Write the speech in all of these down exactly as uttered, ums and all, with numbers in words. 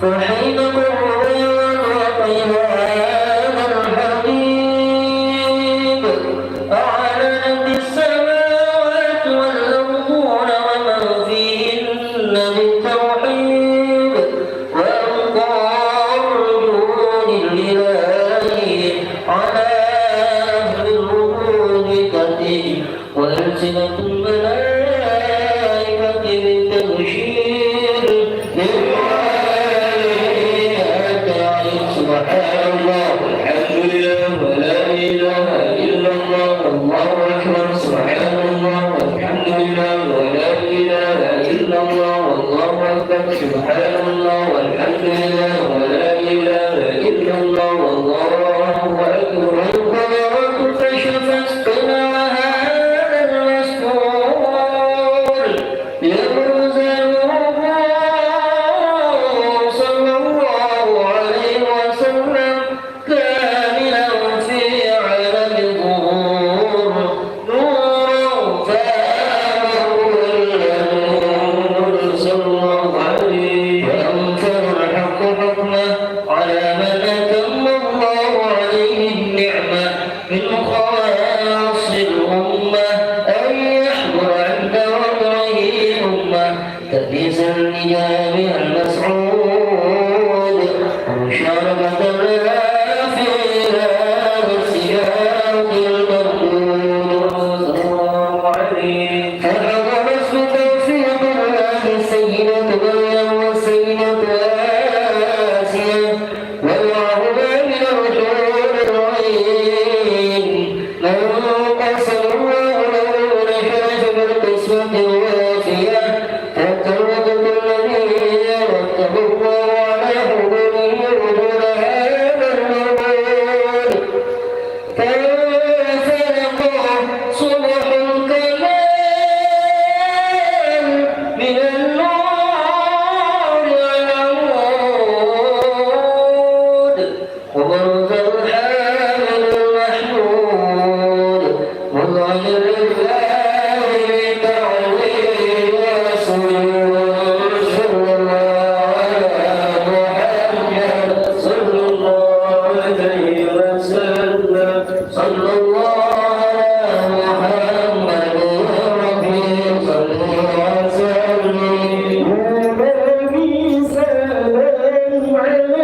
فحين قضى وقيل هذا الحبيب أعلن بالسماوات والأرضون ومن فيهن بالتوحيد وأبقى الجود الإلهي على أهل الربوبية وألسنة الملائكة بالتبشير للعالمين. سبحان الله والحمد لله ولا إله إلا الله والله أكبر. سبحان الله والحمد لله ولا إله إلا الله والله أكبر. سبحان الله والحمد لله ولا إله إلا الله والله أكبر. والقمر اكتشف اصطناع هذا المسطول يبرز نوره صلى الله عليه وسلم كاملا في عالم الظهور نورا فاق كل نور صلى الله عليه وأنفذ الحق حكمه على من أتم الله عليه النعمة من خواص الأمة أن يحضر عند وضعه أمة تأنيسا لجامع المسعود ومشاركة لها في هذا السياق المردود. صلى الله عليه. فحضرت بتوفيق الله السيدة مريم والسيدة آسيا ومعهما من الحور العين من قسم الله له الحرف بالقسمة الوافية. فاتقوا الذي واتقوا الله على حضوره وجود هذا الموجود. فانفلق صبح الكمال من النور العمود وبرز الحامد المحمود مذعن لله بالتعظيم والسجود. صلى الله على محمد صلى الله عليه وسلم. صلى الله على محمد يا ربي صل وسلم. يا ربي سلام عليك.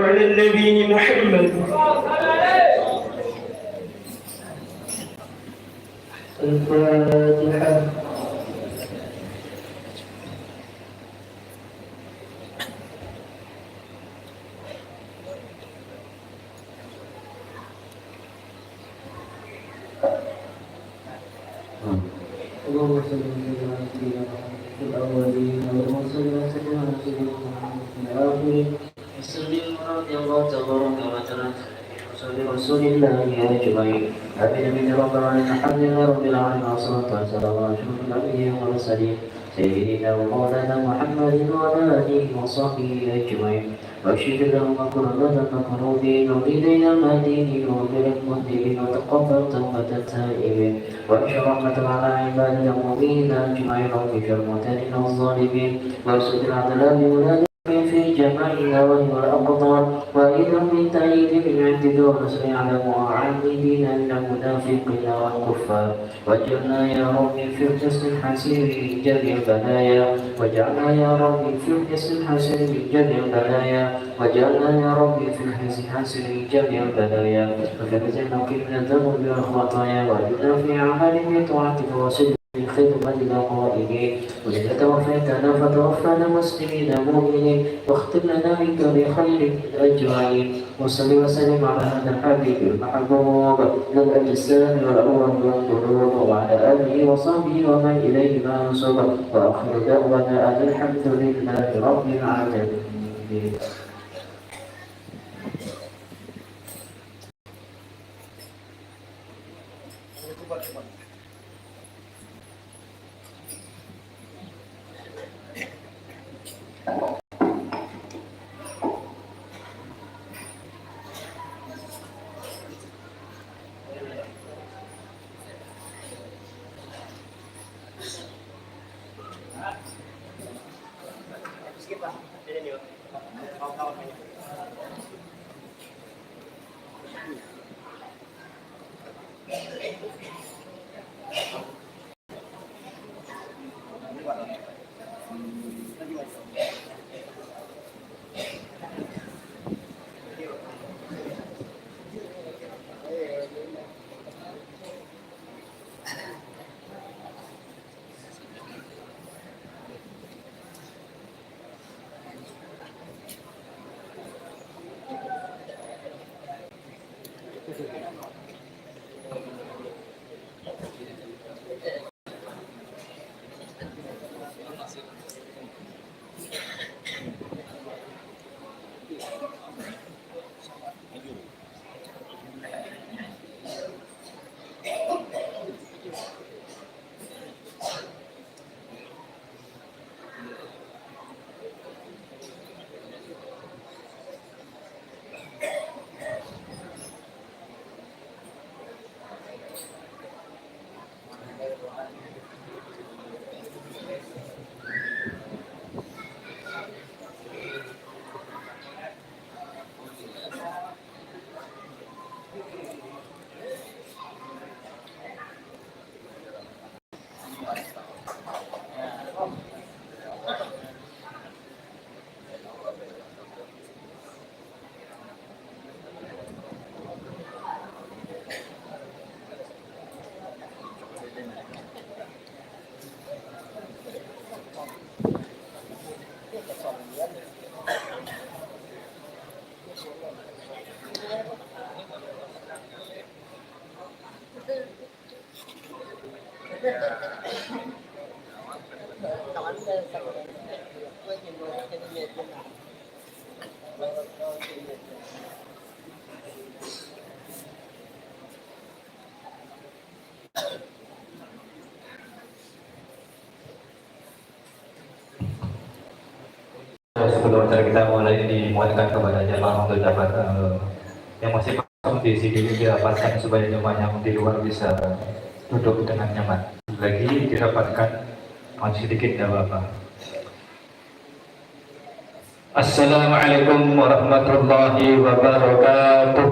على النبي محمد. الفاتحة. اللهم صل وسلم على سيدنا محمد في الأولين، اللهم صل وسلم على سيدنا محمد في الآخرين. وسلم رضي الله تبارك وتعالى عن رسول الله أجمعين. آمين، آمين يا رب العالمين. الحمد لله رب العالمين، والصلاة والسلام على أشرف الأنبياء والمرسلين، سيدنا ومولانا محمد وعلى آله وصحبه أجمعين. وأشهد اللهم كرامة المكروبين ولدينا مدينين وغير المهديين، وتقبل توبة التائبين، وانشر رحمتك على عبادك المؤمنين أجمعين، واغفر للمعتدين والظالمين، وأسد العدل بولادهم في جميع النواحي والأقطار، وأيدهم بالتأييد من عندك ونصر على معاندينا من المنافقين والكفار. واجعلنا يا رب في الحصن الحصين من جميع البلايا، واجعلنا يا رب في الحصن الحصين من جميع البلايا، واجعلنا يا رب في الحصن الحصين من جميع البلايا، وفي الحصن المقيم من الذنوب والخطايا، وأجرنا في أعمال من طاعتك وصدق من خدمة القائمين، وإذا توفيتنا فتوفنا مسلمين مؤمنين، واختم لنا بك بخير أجمعين. وصل وسلم على هذا الحبيب المحبوب ذي الأجسام والأرواح والقلوب وعلى آله وصحبه ومن إليه منسوب. وآخر دعوانا أن الحمد لله رب العالمين. Sebelum acara kita mulai, dimohonkan kepada jamaah untuk dapat, eh, yang masih kosong di sini dirapatkan supaya jamaah yang di luar bisa duduk dengan nyaman. Lagi dirapatkan, mau sedikit, tidak apa-apa. Assalamualaikum warahmatullahi wabarakatuh.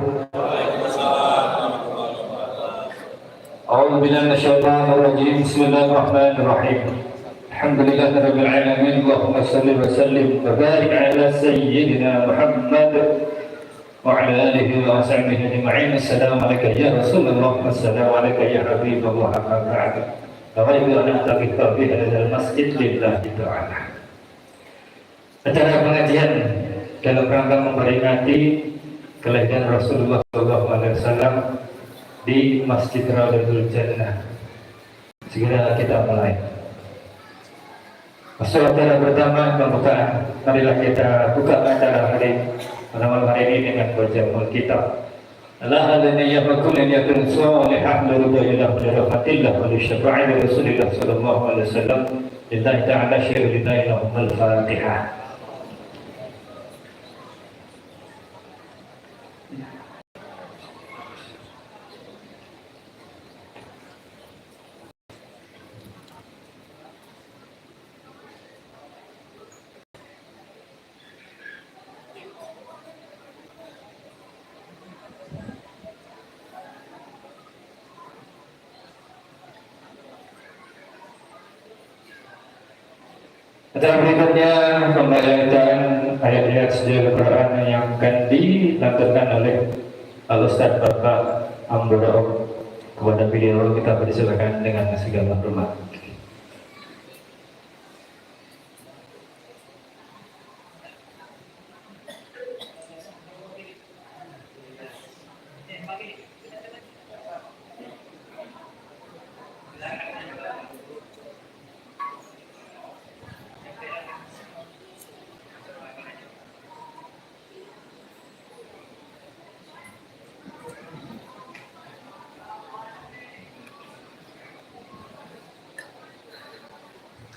أعوذ بالله من الشيطان الرجيم. بسم الله الرحمن الرحيم. الحمد لله رب العالمين. اللهم صل وسلم وبارك على سيدنا محمد وعلى آله وصحبه أجمعين. السلام عليك يا رسول الله، السلام عليك يا حبيب الله، أما بعد. نويت أن أعتكف بهذا المسجد لله تعالى. Acara pengajian dalam rangka memperingati kelahiran Rasulullah Shallallahu Alaihi Wasallam di Masjid Raudhatul Jannah. Segera kita mulai. Masuk acara pertama pembukaan. Marilah kita buka acara hari pada malam hari ini dengan baca Alkitab. Ala hadaniya wa kulli niyatin salihah li ridhaillah wa li rahmatillah wa li syafa'ati Rasulillah sallallahu alaihi wasallam. Lillahi ta'ala syai'un lillahi lahumul Fatihah. Acara berikutnya pembacaan ayat-ayat suci Al-Quran yang akan dilantunkan oleh Al Ustaz Bapak Ambo Daud kepada beliau. Kita persilakan dengan segala hormat.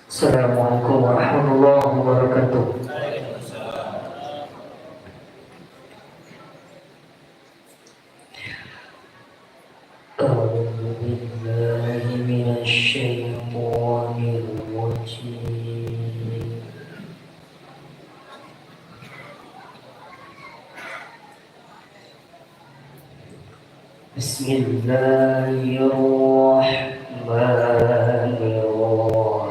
Assalamualaikum warahmatullahi wabarakatuh. أعوذ بالله من الشيطان الرجيم. بسم الله الرحمن الرحيم.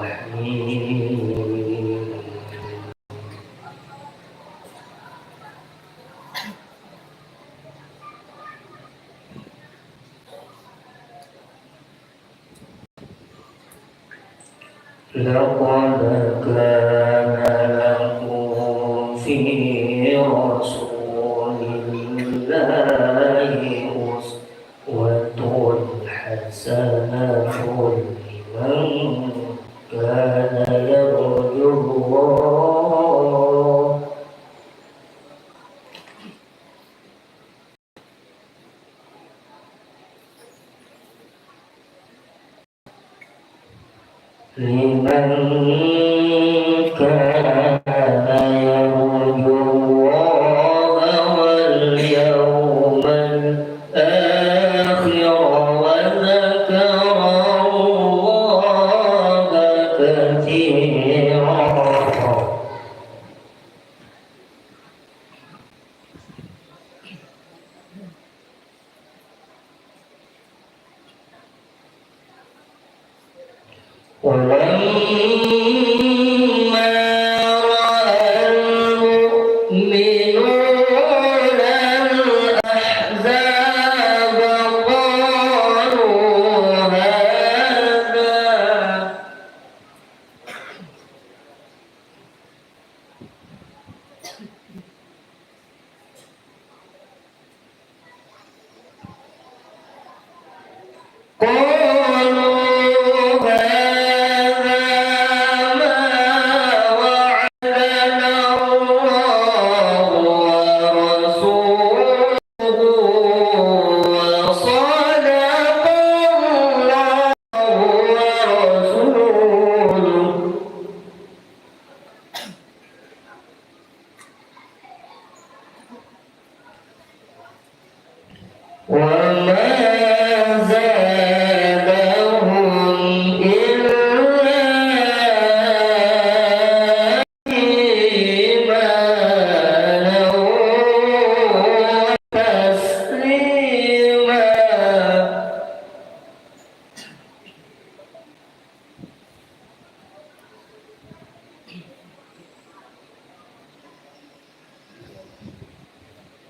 لقد كان لكم في رسول الله أسوة حسنة لمن كان يرجو الله لمن كان يرجو الله واليوم الآخر وذكر الله كثيرا. ولما رأى المؤمنون الأحزاب قالوا هذا قالوا هذا ما وعدنا الله ورسوله وصدق الله ورسوله. وما زادهم إلا إيمانا وتسليما.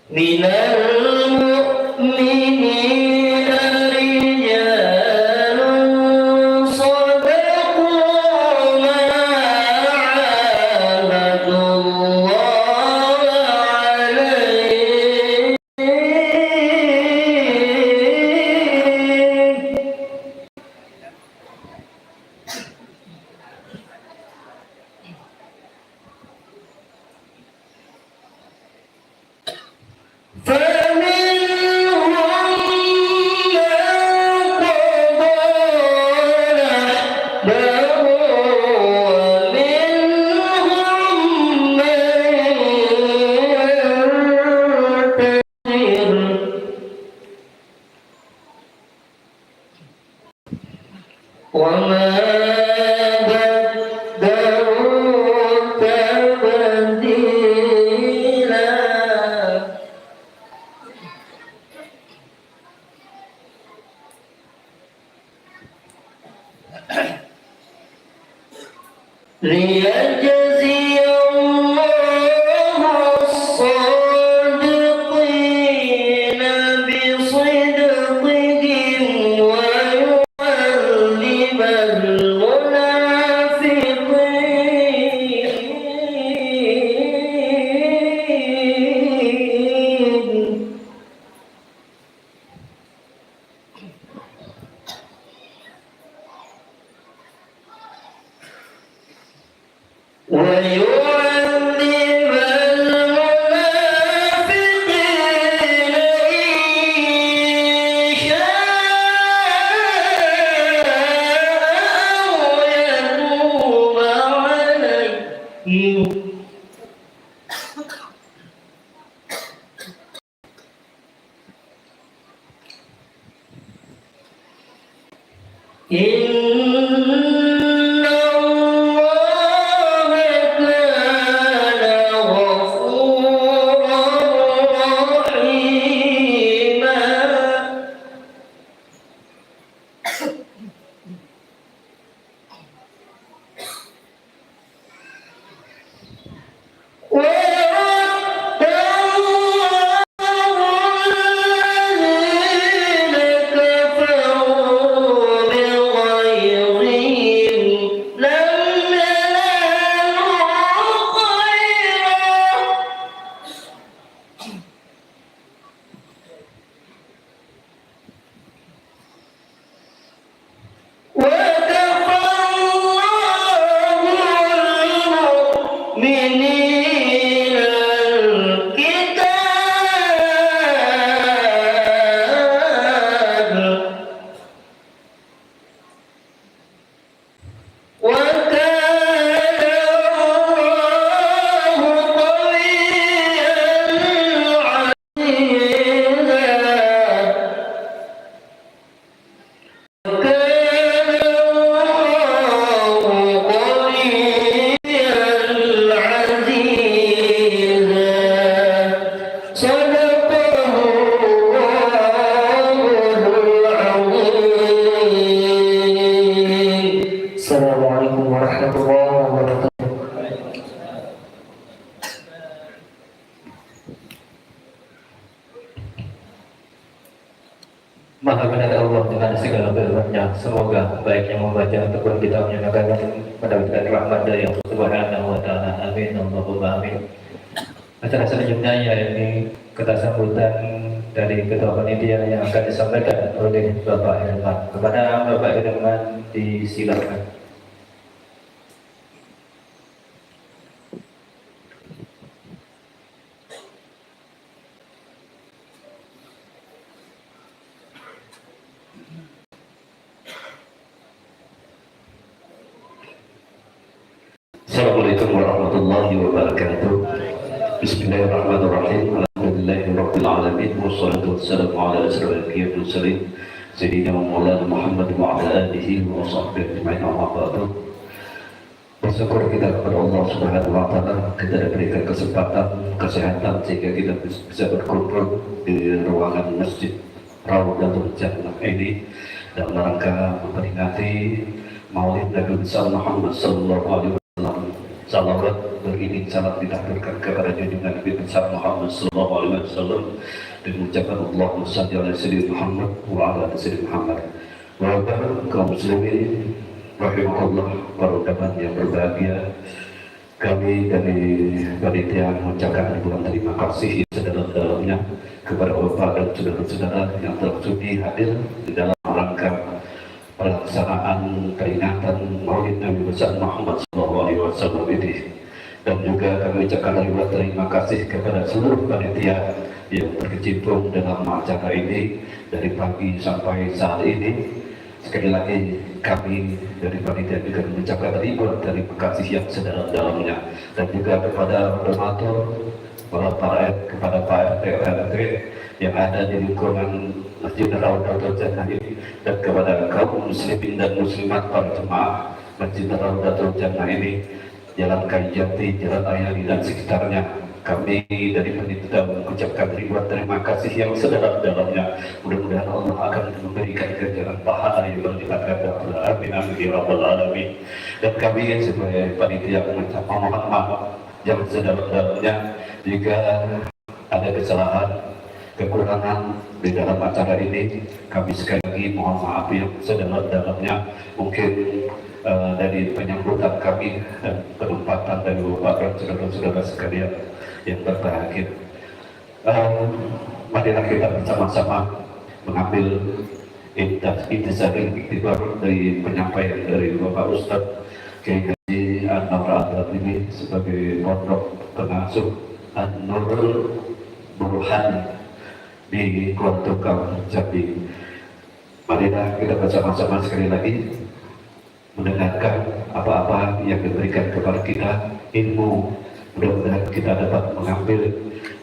من المؤمنين رجال صدقوا ما عاهدوا الله عليه. فمنهم من قضى نحبه ومنهم من ينتظر وما بدلوا تبديلا. ليجزي الله الصادقين بصدقهم ويعذب المنافقين ويعذب المنافقين إن شاء أو يتوب عليهم. إن الله كان غفورا رحيما. وكفى الله المؤمنين القتال. وكان الله قويا عزيزا. وكان الله قويا عزيزا. صدق الله العظيم. السلام عليكم ورحمة الله وبركاته. Maha benar Allah dengan segala firman-Nya. Semoga baik yang membaca ataupun kita mendengarkan mendapatkan rahmat dari Allah Subhanahu wa Ta'ala. Amin. Allahumma amin. Acara selanjutnya, ya, ini kata sambutan dari Ketua Panitia yang akan disampaikan oleh Bapak Herman. Kepada Bapak Herman, disilakan. Assalamualaikum warahmatullahi wabarakatuh. Bismillahirrahmanirrahim. Alhamdulillahirabbil alamin. Wassalatu wassalamu ala asyrafil anbiya'i wal mursalin, sayyidina wa maulana Muhammad wa ala alihi wa sahbihi ajmain. Amma ba'du. Bersyukur kita kepada Allah Subhanahu wa Ta'ala, kita diberikan kesempatan, kesehatan, sehingga kita bis-, bisa berkumpul di ruangan Masjid Raudatul Jannah ini dalam rangka memperingati Maulid Nabi besar Muhammad sallallahu alaihi wasallam. Salawat Iring salam ditaturkan kepada junjungan Nabi besar Muhammad sallallahu alaihi wasallam dengan ucapan Allahumma salli ala sayyidina Muhammad wa ala ali sayyidina Muhammad. Bapak kaum muslimin rahimakumullah, para undangan yang berbahagia, kami dari panitia mengucapkan ribuan terima kasih yang sedalam-dalamnya kepada Bapak dan saudara-saudara yang telah sudi hadir di dalam rangka pelaksanaan peringatan Maulid Nabi besar Muhammad sallallahu alaihi wasallam ini. Dan juga kami ucapkan ribuan terima kasih kepada seluruh panitia yang berkecimpung dalam acara ini dari pagi sampai saat ini. Sekali lagi, kami dari panitia juga mengucapkan ribuan terima kasih yang sedalam-dalamnya. Dan juga kepada moderator, para, para, kepada Pak R T, R T yang ada di lingkungan Masjid Raudatul Jannah ini, dan kepada kaum muslimin dan muslimat, para jemaah Masjid Raudatul Jannah ini, Jalan Kayu Jati, Jalan Ayani dan sekitarnya. Kami dari panitia mengucapkan ribuan terima kasih yang sedalam-dalamnya. Mudah-mudahan Allah akan memberikan ganjaran pahala yang berlipat ganda. Amin, amin, ya rabbal alamin. Dan kami sebagai panitia mengucap memohon maaf yang sedalam-dalamnya jika ada kesalahan, kekurangan di dalam acara ini. Kami sekali lagi mohon maaf yang sedalam-dalamnya. Mungkin, eh, dari penyambutan kami dan penempatan dari Bapak dan saudara-saudara sekalian yang berbahagia. Eh, marilah kita bersama-sama mengambil intas-, intisari iktibar dari penyampaian dari Bapak Ustadz Kiai Haji Anwar Al-Batini sebagai pondok pengasuh An-Nurul Burhan di Kuala Tungkal, Jambi. Marilah kita bersama-sama sekali lagi mendengarkan apa-apa yang diberikan kepada kita, ilmu. Mudah-mudahan kita dapat mengambil,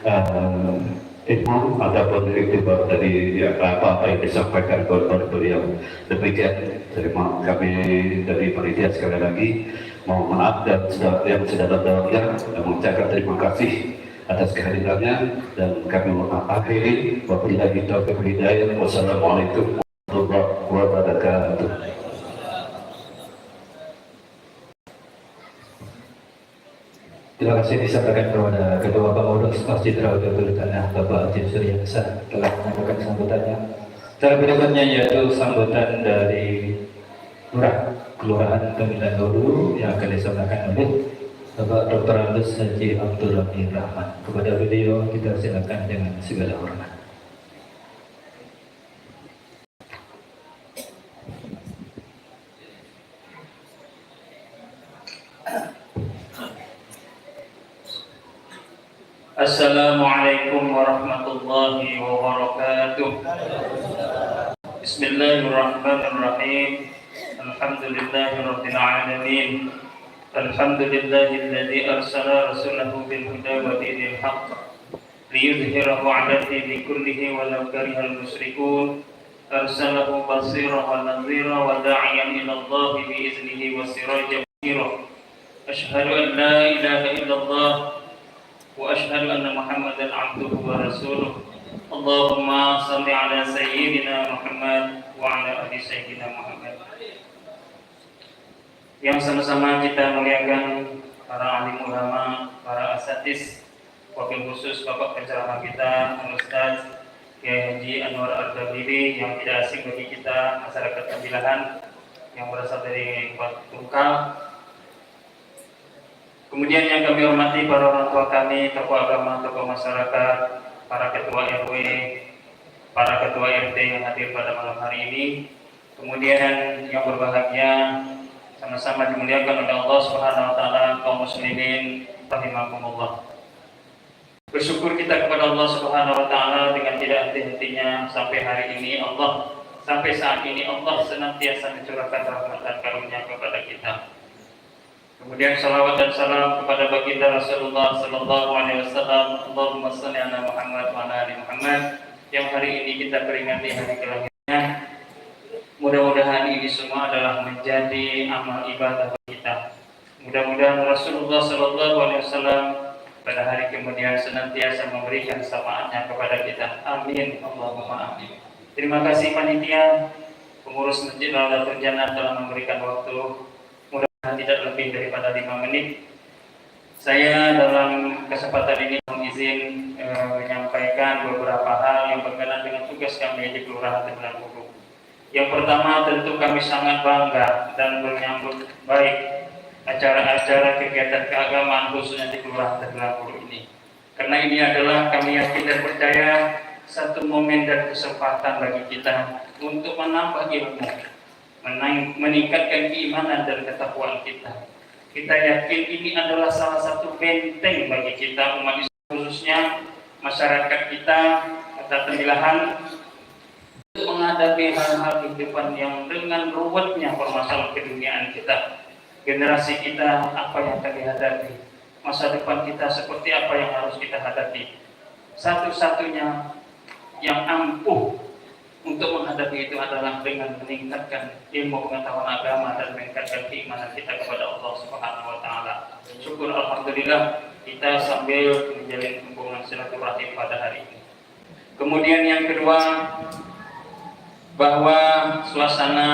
eh, ilmu ataupun iktibar dari, ya, apa-apa yang disampaikan oleh beliau. Demikian, terima kami dari panitia sekali lagi. Mohon maaf dan seda-, yang sedalam-dalamnya, dan mengucapkan terima kasih atas kehadirannya, dan kami akhiri. Wabillahi taufiq wal hidayah. Wassalamualaikum warahmatullahi wabarakatuh. Terima kasih disampaikan kepada Ketua Pengurus Masjid Raudatul Jannah, Bapak Haji Surya Hasan, telah menyampaikan sambutannya. Secara berikutnya yaitu sambutan dari Lurah Kelurahan Tembilan Hulu yang akan disampaikan oleh Bapak Doktor Andus Haji Abdul Rahman. Kepada beliau kita silakan dengan segala hormat. Assalamualaikum warahmatullahi wabarakatuh. Bismillahirrahmanirrahim. Alhamdulillahirabbil alamin. Alhamdulillahilladzi arsala rasulahu bil huda wa dinil haqq liyudhhirahu 'alad dini kullihi walau karihal musyrikun. Arsalahu basyiran wa nadhira wa da'iyan ilallahi bi iznihi wa sirajan munira. Asyhadu an la ilaha illallah wa asyhadu anna Muhammadan abduhu wa rasuluh. Allahumma salli ala sayyidina Muhammad wa ala ali sayyidina Muhammad. Yang sama-sama kita muliakan para alim ulama, para asatiz, wabil khusus Bapak penceramah kita, Al-Ustaz Kiai Haji Anwar Al-Bagili yang tidak asing bagi kita, masyarakat Tembilahan yang berasal dari Kuala Tungkal. Kemudian yang kami hormati para orang tua kami, tokoh agama, tokoh masyarakat, para ketua R W, para ketua R T yang hadir pada malam hari ini. Kemudian yang berbahagia, sama-sama dimuliakan oleh Allah Subhanahu wa taala, kaum muslimin rahimakumullah. Bersyukur kita kepada Allah Subhanahu wa taala dengan tidak henti-hentinya sampai hari ini Allah, sampai saat ini Allah senantiasa mencurahkan rahmat dan karunia kepada kita. Kemudian salawat dan salam kepada baginda Rasulullah sallallahu alaihi wasallam. Allahumma shalli ala Muhammad wa ala ali Muhammad, yang hari ini kita peringati hari kelahirannya. Mudah-mudahan ini semua adalah menjadi amal ibadah bagi kita. Mudah-mudahan Rasulullah sallallahu alaihi wasallam pada hari kemudian senantiasa memberikan syafaatnya kepada kita. Amin. Allahumma amin. Terima kasih panitia, pengurus Masjid Raudatul Jannah telah memberikan waktu. Mudah-mudahan tidak lebih daripada lima menit. Saya dalam kesempatan ini mohon izin eh, menyampaikan beberapa hal yang berkenaan dengan tugas kami di Kelurahan Tegalan Hulu. Yang pertama, tentu kami sangat bangga dan menyambut baik acara-acara kegiatan keagamaan khususnya di Kelurahan Tegalan Hulu ini. Karena ini adalah kami yakin dan percaya satu momen dan kesempatan bagi kita untuk menambah ilmu, menang- meningkatkan keimanan dan ketakwaan kita. Kita yakin ini adalah salah satu benteng bagi kita umat Islam, khususnya masyarakat kita Kota Tembilahan, untuk menghadapi hal-hal kehidupan yang dengan ruwetnya permasalahan keduniaan kita. Generasi kita apa yang akan dihadapi, masa depan kita seperti apa yang harus kita hadapi. Satu-satunya yang ampuh untuk menghadapi itu adalah dengan meningkatkan ilmu pengetahuan agama dan meningkatkan keimanan kita kepada Allah Subhanahu wa taala. Syukur alhamdulillah kita sambil menjalin hubungan silaturahim pada hari ini. Kemudian yang kedua, bahwa suasana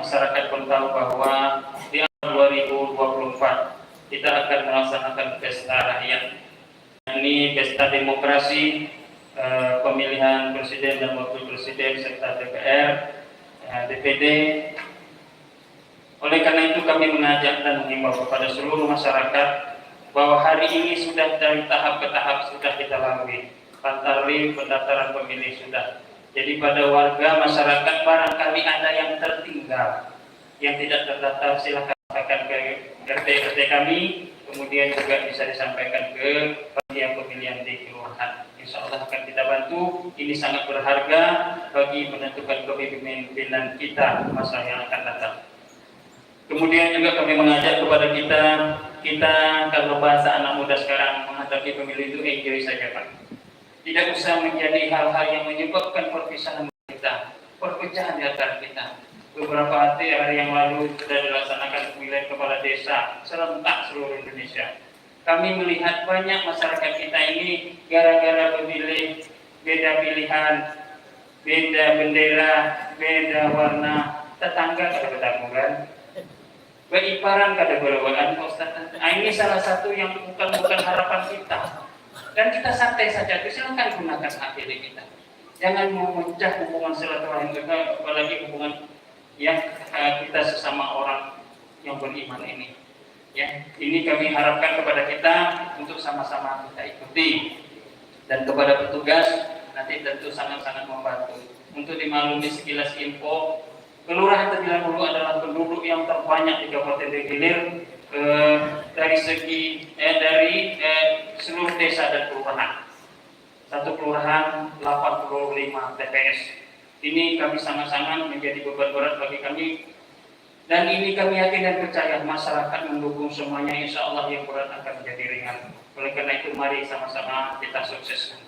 masyarakat pun tahu bahwa di tahun dua ribu dua puluh empat kita akan melaksanakan pesta rakyat. Ini pesta demokrasi eh, pemilihan presiden dan wakil presiden serta D P R, eh, D P D. Oleh karena itu kami mengajak dan mengimbau kepada seluruh masyarakat bahwa hari ini sudah dari tahap ke tahap sudah kita lalui. Pantarlih, pendaftaran pemilih sudah. Jadi pada warga masyarakat barangkali ada yang tertinggal, yang tidak terdaftar, silakan sampaikan ke R T R T kami, kemudian juga bisa disampaikan ke panitia pemilihan di kelurahan. Insya Allah akan kita bantu. Ini sangat berharga bagi menentukan kepemimpinan kita masa yang akan datang. Kemudian juga kami mengajak kepada kita, kita kalau bahasa anak muda sekarang menghadapi pemilu itu enjoy saja, Pak. Tidak usah menjadi hal-hal yang menyebabkan perpisahan kita, perpecahan di antara kita. Beberapa hari, hari yang lalu sudah dilaksanakan pemilihan kepala desa serentak seluruh Indonesia. Kami melihat banyak masyarakat kita ini gara-gara memilih beda pilihan, beda bendera, beda warna, tetangga kada bertanggungan. Baiparan kada berewaan, Pak Ustaz. Ah, ini salah satu yang bukan bukan harapan kita. Dan kita santai saja, itu silakan gunakan hak pilih kita. Jangan memecah hubungan silaturahim kita, apalagi hubungan yang eh, kita sesama orang yang beriman ini. Ya, ini kami harapkan kepada kita untuk sama-sama kita ikuti dan kepada petugas nanti tentu sangat-sangat membantu. Untuk dimaklumi sekilas info, Kelurahan Tebilan Hulu adalah penduduk yang terbanyak di Kabupaten Deli Hilir eh, dari segi eh, dari eh, seluruh desa dan kelurahan. Satu kelurahan delapan puluh lima T P S. Ini kami sangat-sangat menjadi beban berat bagi kami dan ini kami yakin dan percaya masyarakat mendukung semuanya, insya Allah yang berat akan menjadi ringan. Oleh karena itu mari sama-sama kita sukseskan.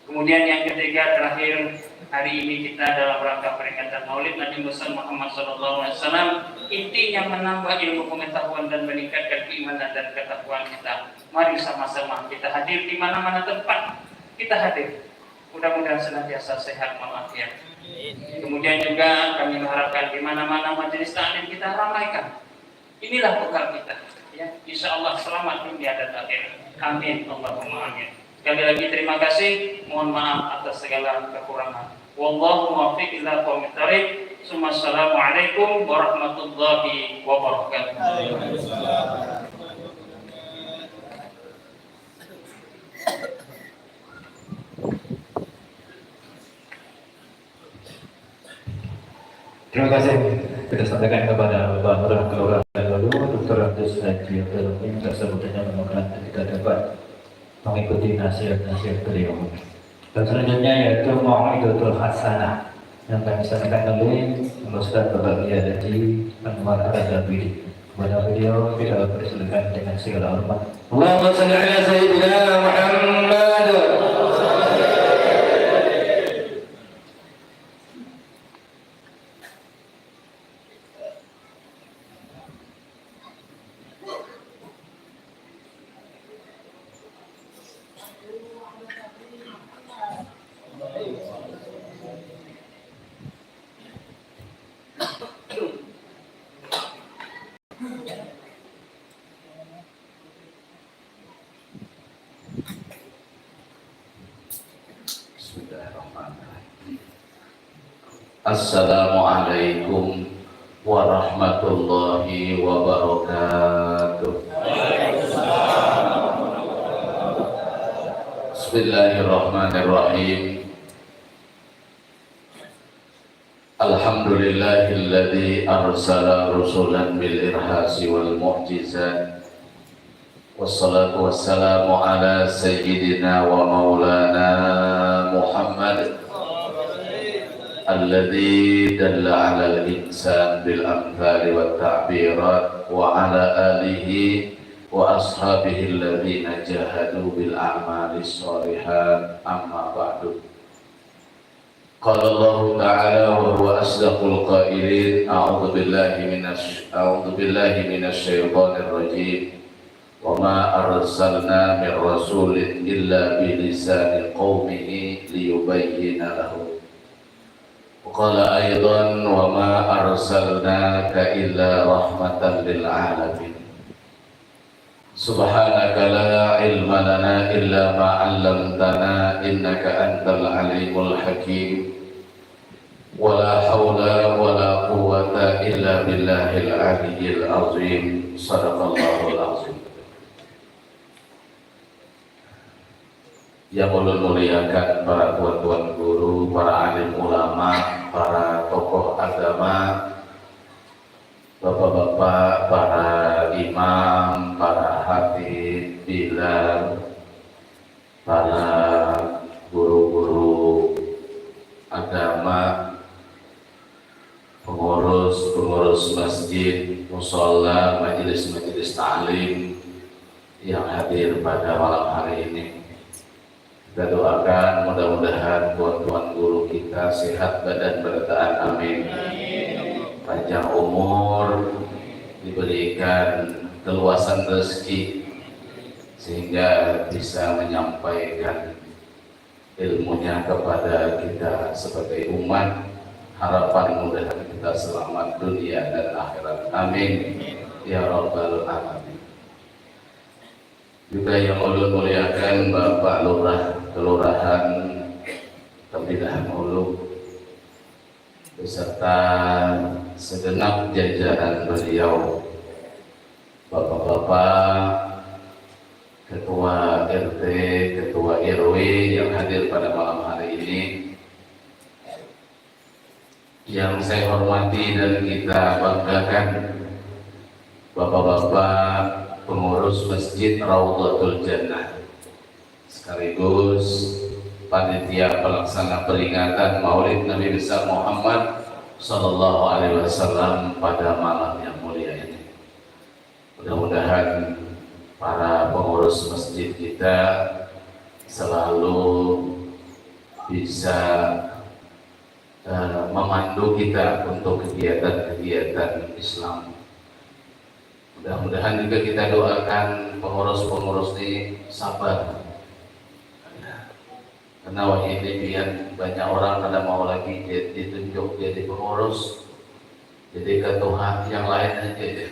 Kemudian yang ketiga terakhir hari ini kita dalam rangka peringatan Maulid Nabi Muhammad Sallallahu Alaihi Wasallam intinya menambah ilmu pengetahuan dan meningkatkan keimanan dan ketakwaan kita. Mari sama-sama kita hadir di mana-mana tempat kita hadir. Mudah-mudahan senantiasa sehat walafiat. Kemudian juga kami mengharapkan di mana-mana majelis taklim kita ramaikan. Inilah bekal kita. Ya, insya Allah selamat dunia dan akhirat. Amin. Allahumma amin. Sekali lagi terima kasih. Mohon maaf atas segala kekurangan. Wallahu muwaffiq ila aqwamit thariq. Assalamualaikum warahmatullahi wabarakatuh. Terima kasih kita sampaikan kepada Bapak Lurah Kelurahan Lulu, Doktor Abdus Haji Abdul Muin, atas sambutannya, mudah-mudahan kita dapat mengikuti nasihat-nasihat beliau. Dan selanjutnya yaitu Mau'izatul Hasanah yang akan disampaikan oleh Ustaz Bapak Kiai Haji Anwar Radawidi. Kepada beliau kita persilakan dengan segala hormat. Allahumma salli ala sayyidina Muhammad. Assalamualaikum warahmatullahi wabarakatuh. Bismillahirrahmanirrahim. Alhamdulillahilladzi arsala rusulan bil irhasi wal mu'jizat. Wassalatu wassalamu ala sayyidina wa maulana Muhammad alladzi dalla alal insan bil amthali wat ta'birat wa ala alihi wa ashabihi alladzina jahadu bil a'mali sholihat, amma ba'du. Qala Allahu ta'ala wa huwa asdaqul qailin, a'udzu billahi minasy a'udzu billahi minasy syaithanir rajim. Wa ma arsalna mir rasulin illa bi lisani qaumihi liyubayyina lahum. Wa qala aidan wa ma arsalnaka illa rahmatan lil alamin. Subhanaka la ilma lana illa ma 'allamtana innaka antal alimul hakim. Wa la haula wa la quwwata illa billahil aliyyil azim. Sadaqallahul azim. Yang ulun muliakan para tuan-tuan guru, para alim ulama, para tokoh agama, bapak-bapak, para imam, para hatib, bilal, para guru-guru agama, pengurus, pengurus masjid, mushola, majelis-majelis ta'lim yang hadir pada malam hari ini. Kita doakan mudah-mudahan tuan-tuan guru kita sehat badan berataan. Amin. Panjang umur, diberikan keluasan rezeki sehingga bisa menyampaikan ilmunya kepada kita sebagai umat. Harapan mudahan kita selamat dunia dan akhirat. Amin ya rabbal alamin. Juga yang ulun muliakan Bapak Lurah Kelurahan Tembilahan Ulu beserta segenap jajaran beliau, bapak-bapak, ketua R T, ketua R W yang hadir pada malam hari ini, yang saya hormati dan kita banggakan, bapak-bapak pengurus Masjid Raudhatul Jannah sekaligus panitia pelaksana peringatan Maulid Nabi Besar Muhammad Sallallahu Alaihi Wasallam pada malam yang mulia ini. Mudah-mudahan para pengurus masjid kita selalu bisa eh, memandu kita untuk kegiatan-kegiatan Islam. Mudah-mudahan juga kita doakan pengurus-pengurus ini sabar. Karena wahini pian banyak orang kada mau lagi di- ditunjuk jadi pengurus. Jadi ketua yang lain aja ya.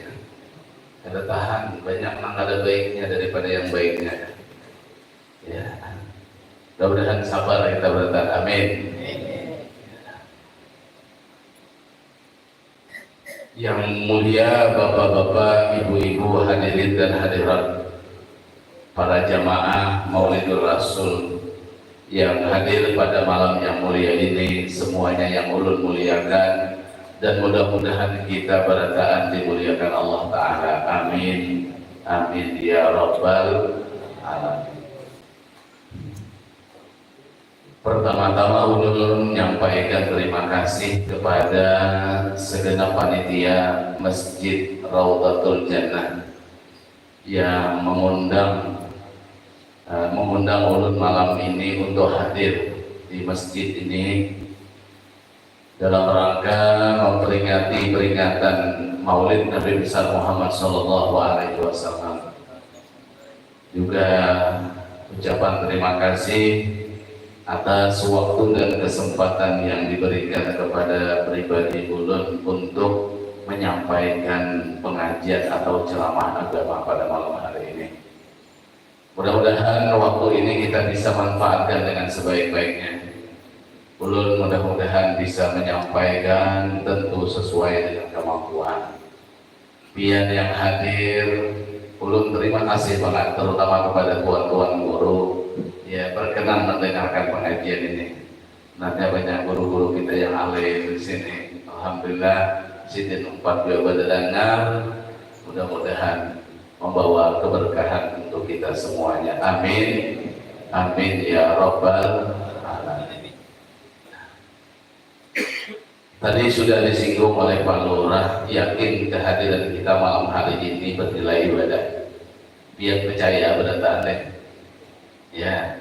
Kada tahan, banyak nang kada baiknya daripada yang baiknya. Ya. Mudah-mudahan sabar kita bertahan. Amin. Yang mulia bapak-bapak, ibu-ibu, hadirin dan hadirat, para jamaah Maulidul Rasul yang hadir pada malam yang mulia ini, semuanya yang ulun muliakan, dan mudah-mudahan kita berataan dimuliakan Allah Ta'ala. Amin. Amin ya rabbal alamin. Pertama-tama ulun menyampaikan terima kasih kepada segenap panitia Masjid Raudhatul Jannah yang mengundang eh, mengundang ulun malam ini untuk hadir di masjid ini dalam rangka memperingati peringatan Maulid Nabi Besar Muhammad Sallallahu Alaihi Wasallam. Juga ucapan terima kasih atas waktu dan kesempatan yang diberikan kepada pribadi ulun untuk menyampaikan pengajian atau ceramah agama pada malam hari ini. Mudah-mudahan waktu ini kita bisa manfaatkan dengan sebaik-baiknya. Ulun mudah-mudahan bisa menyampaikan tentu sesuai dengan kemampuan. Pian yang hadir, ulun terima kasih banget, terutama kepada tuan-tuan guru, ya, berkenan mendengarkan pengajian ini. Nanti banyak guru-guru kita yang alim di sini. Alhamdulillah, sidin umpat juga berdengar. Mudah-mudahan membawa keberkahan untuk kita semuanya. Amin. Amin ya rabbal alamin. Tadi sudah disinggung oleh Pak Lurah, yakin kehadiran kita malam hari ini bernilai ibadah. Biar percaya berarti deh. Ya.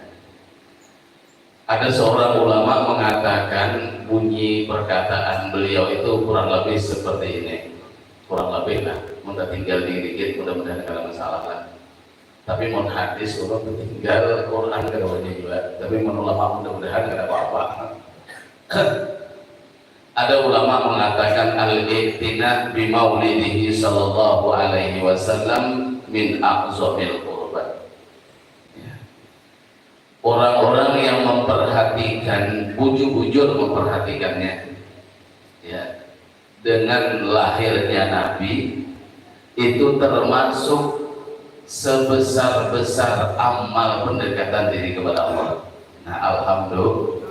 Ada seorang ulama mengatakan bunyi perkataan beliau itu kurang lebih seperti ini. Kurang lebih lah, mun tinggal dikit, mudah-mudahan kada masalah lah. Tapi mun hadis, ulun tinggal Quran keduanya juga. Tapi mun ulama, mudah-mudahan kada apa-apa. Ada ulama mengatakan al-i'tina bi maulidihi sallallahu alaihi wasallam min a'zamil qurbat. Ya. Orang-orang yang memperhatikan, bujur-bujur memperhatikannya, ya, dengan lahirnya Nabi itu termasuk sebesar-besar amal pendekatan diri kepada Allah. Nah, alhamdulillah.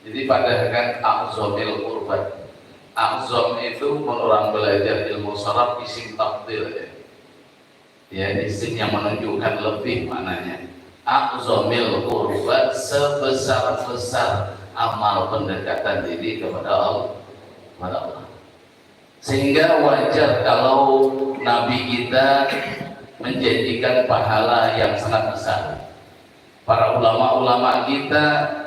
Jadi padahal kan a'zamil qurbat. A'zam itu menurut orang belajar ilmu saraf isim tafdil ya. Ya, isim yang menunjukkan lebih maknanya. A'zamil qurbat, sebesar-besar amal pendekatan diri kepada Allah. Kepada Allah. Sehingga wajar kalau Nabi kita menjanjikan pahala yang sangat besar. Para ulama-ulama kita,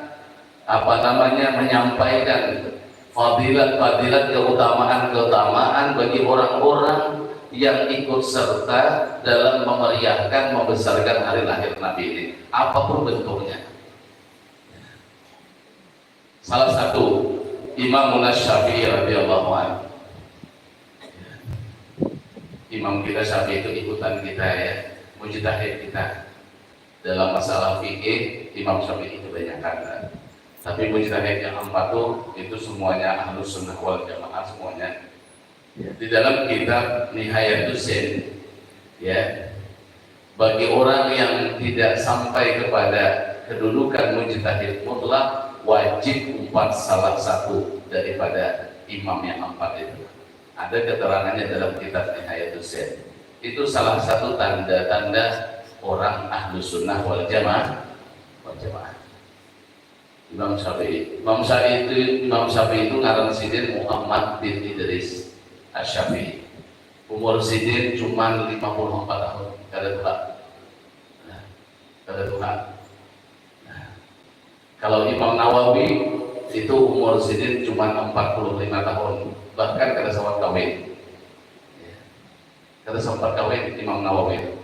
apa namanya, menyampaikan fadilat-fadilat, keutamaan-keutamaan bagi orang-orang yang ikut serta dalam memeriahkan, membesarkan hari lahir Nabi ini, apapun bentuknya. Salah satu, Imam Syafi'i radhiyallahu anhu. Imam kita Syafi'i itu ikutan kita ya, mujtahid kita. Dalam masalah fikih, Imam Syafi'i kebanyakan. Tapi mujtahid yang empat tuh, itu semuanya ahlus sunnah wal jamaah semuanya. Ya, di dalam kitab Nihayatus Zain, ya, bagi orang yang tidak sampai kepada kedudukan mujtahid mutlak, wajib umpat salah satu daripada imam yang empat itu. Ada keterangannya dalam kitab Nihayatus Zain. Itu salah satu tanda-tanda orang ahlu sunnah wal jamaah. Wal jamaah. Imam Syafi'i. Imam Syafi'i itu, Imam Syafi'i itu ngaran sidin Muhammad bin Idris Asy-Syafi'i. Umur sidin cuma lima puluh empat tahun, kada tua. Nah, kada tua. Nah, kalau Imam Nawawi itu umur sidin cuma empat puluh lima tahun, bahkan kada sempat kawin. Ya. Kada sempat kawin Imam Nawawi.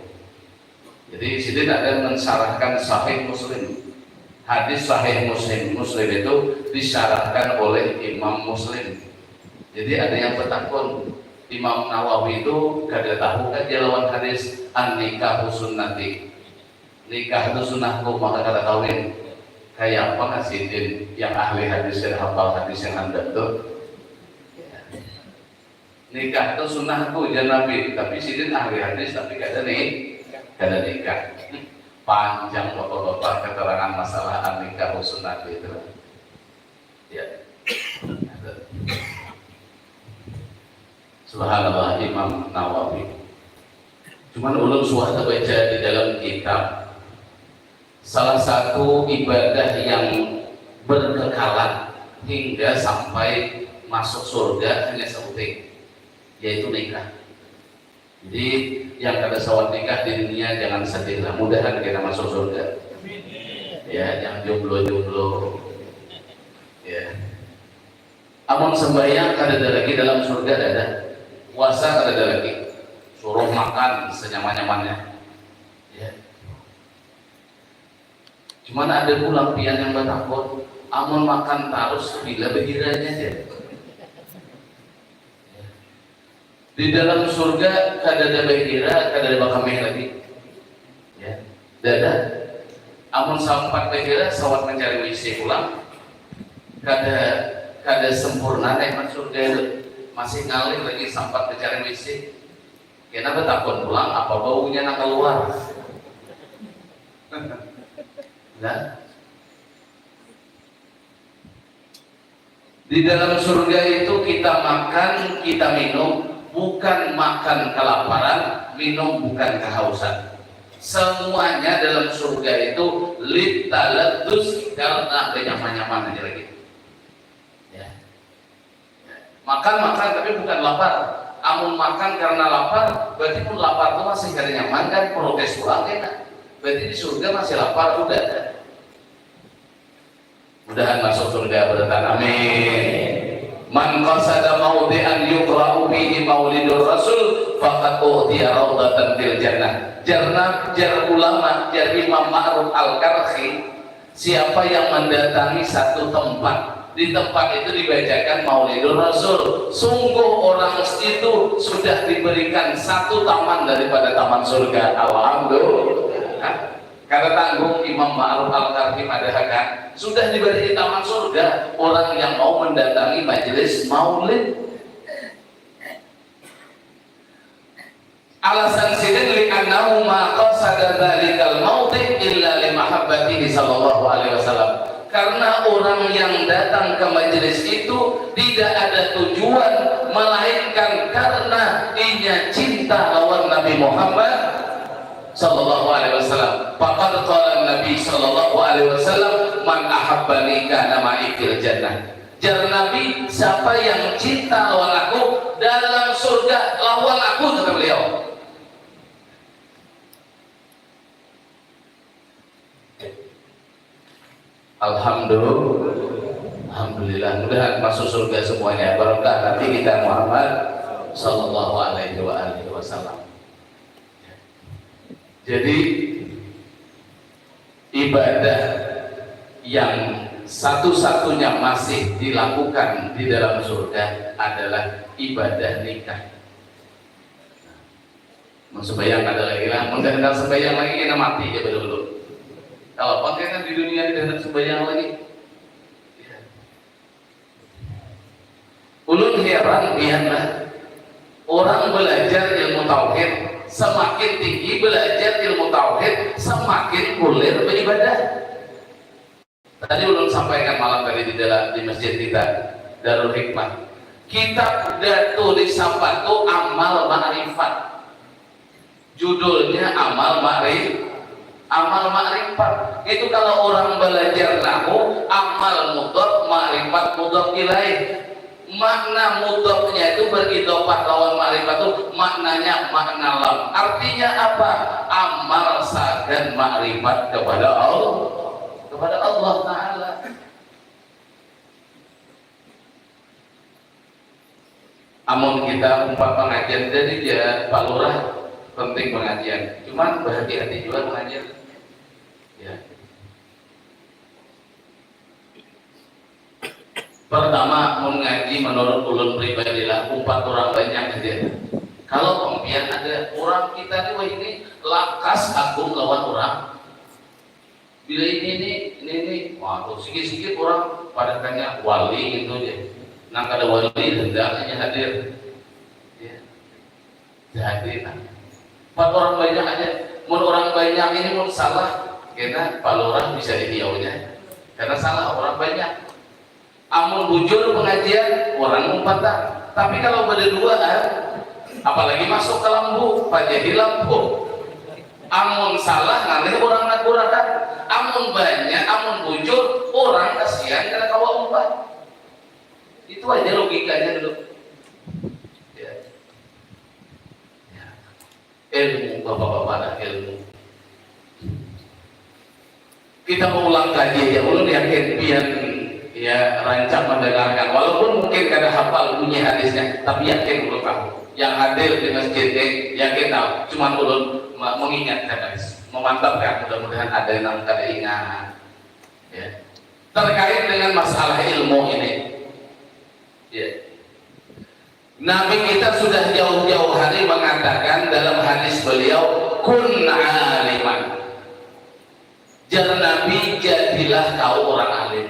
Jadi sidin ada mensyarahkan Sahih Muslim. Hadis Sahih Muslim, Muslim itu disyarahkan oleh Imam Muslim. Jadi ada yang bertakun, Imam Nawawi itu kada tahu kan dia lawan hadis an-nikahu sunnati. Nikah itu sunnahku, maka kada kawin. Kayak apa nggak sidin yang ahli hadis dan hafal hadis yang handap tuh? Nikah itu sunnahku, jar Nabi. Tapi sidin ahli hadis, tapi kada nih, kada nikah. Panjang bapak-bapak keterangan masalah nikah sunnah itu. Ya. Subhanallah, Imam Nawawi. Cuman ulun suah terbaca di dalam kitab, salah satu ibadah yang berkekalan hingga sampai masuk surga hanya sauting, yaitu nikah. Jadi yang kada sawat nikah di dunia jangan sedih lah, mudahan kita masuk surga. Ya, yang jomblo-jomblo. Ya. Amun sembahyang kada ada lagi dalam surga, ada. Puasa kada ada lagi. Suruh makan senyaman-nyamannya. Ya. Cuman ada pulang pian yang batakun, amun makan tarus bila bahiranya aja. Di dalam surga kada ada bahira, kada ada bakamih lagi. Ya, dada. Amun sampat bahira, sawat mencari W C pulang. kada kada sempurna nikmat surga itu, masih ngalih lagi sampat mencari W C. Kena betakun pulang apa baunya nak keluar. Nah, di dalam surga itu kita makan, kita minum, bukan makan kelaparan, minum bukan kehausan. Semuanya dalam surga itu litaladzuz, karena benyaman-nyaman aja lagi. Ya. Makan, makan, tapi bukan lapar. Amun makan karena lapar, berarti pun lapar tuh masih kada nyaman kan, protes pulang kena. Berarti di surga masih lapar, udah. Mudahan masuk surga beretan. Amin. Man qasada maudi'an yuqra'u fihi maulidur rasul faqad u'tiya raudatan fil jannah. Jarna jar ulama, jar Imam Ma'ruf Al-Karkhi, siapa yang mendatangi satu tempat, di tempat itu dibacakan Maulidur Rasul, sungguh orang itu sudah diberikan satu taman daripada taman surga. Alhamdulillah. Kada tanggung Imam Ma'ruf Al-Karhi madahakan, sudah diberi taman surga orang yang mau mendatangi majelis maulid. Alasan sidin, li'annahu ma qasada dzalikal mauti illa li mahabbatihi sallallahu alaihi wasallam. Karena orang yang datang ke majelis itu tidak ada tujuan melainkan karena inya cinta lawan Nabi Muhammad sallallahu alaihi wasallam. Faqad qala Nabi sallallahu alaihi wasallam, "Man ahabbani kana ma'i fil jannah." Jar Nabi, "Siapa yang cinta lawan aku, dalam surga lawan aku," kata beliau. Alhamdulillah. Alhamdulillah, mudahan masuk surga semuanya. Barokah Nabi kita Muhammad sallallahu alaihi wa alihi wasallam. Jadi, ibadah yang satu-satunya masih dilakukan di dalam surga adalah ibadah nikah. Mun sembahyang kada lagi lah, mun kada sembahyang lagi kena mati ja dulu. Kalau pakai kan di dunia tidak ada sembahyang lagi. Ya. Ulun heran pian lah. Orang belajar ilmu tauhid, semakin tinggi belajar ilmu tauhid, semakin kulir beribadah. Tadi ulun sampaikan malam tadi di dalam, di masjid kita, Darul Hikmah. Kitab Datu di Sapatu Amal Ma'rifat. Judulnya Amal Ma'rif-, Amal Ma'rifat. Itu kalau orang belajar nahu, amal mudhaf, ma'rifat mudhaf ilaih. Makna mudhafnya itu beridhofah lawan ma'rifat itu, maknanya makna lam. Artinya apa? Amal sagan ma'rifat kepada Allah, kepada Allah Ta'ala. Amun kita umpat pengajian, jadi dia Pak Lurah penting pengajian. Cuman berhati-hati juga pengajian. Ya. Pertama, mun ngaji menurut ulun pribadi lah, umpat orang banyak aja. Kalau pempian ada orang kita ni, wah ini lakas agung lawan orang. Bila ini ni, ini ni, waduh, sikit-sikit orang pada tanya wali gitu aja. Nang kada wali, hendaknya hadir. Ya. Jadi, nah, empat orang banyak aja. Mun orang banyak ini mun salah, kena Pak Lurah bisa dihiaunya. Karena salah orang banyak. Amun bujur pengajian, orang umpatan. Tapi kalau berduaan, apalagi masuk ke lambu, pajahi lampu. Amun salah, ngalih orang nagurakan. Amun banyak, amun bujur, orang kasihan kada kawa umpat. Itu aja logikanya dulu. Ya. Ya. Ilmu, bapak-bapak, ada ilmu. Kita mau ulang kaji ya, ulun yakin pian ya rancak mendengarkan, walaupun mungkin kada hafal bunyi hadisnya, tapi yakin ulun tahu. Yang hadir di masjid ini yakin tahu, cuman ulun me-, mengingatkan hadis, memantapkan, mudah-mudahan ada yang kada ingat. Ya. Terkait dengan masalah ilmu ini. Ya. Nabi kita sudah jauh-jauh hari mengatakan dalam hadis beliau, "Kun aliman." Jar Nabi, "Jadilah kau orang alim."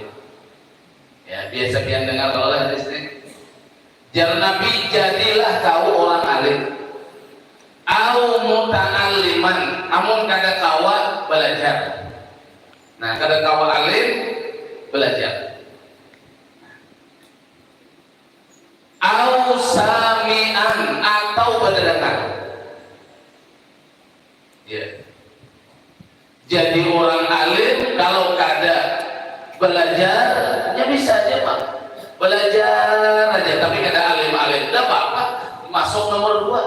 Ya, Biasa pian dengar kalau lah hadis ni. Jar Nabi, jadilah kau orang alim. Au muta'alliman, amun kada kawa belajar. Nah, kada kawa alim, belajar. Au sami'an, atau badadangar. Ya. Jadi orang alim kalau kada belajar, ya bisa aja, Pak. Belajar aja, tapi kada alim-alim, tidak apa-apa. Masuk nomor dua.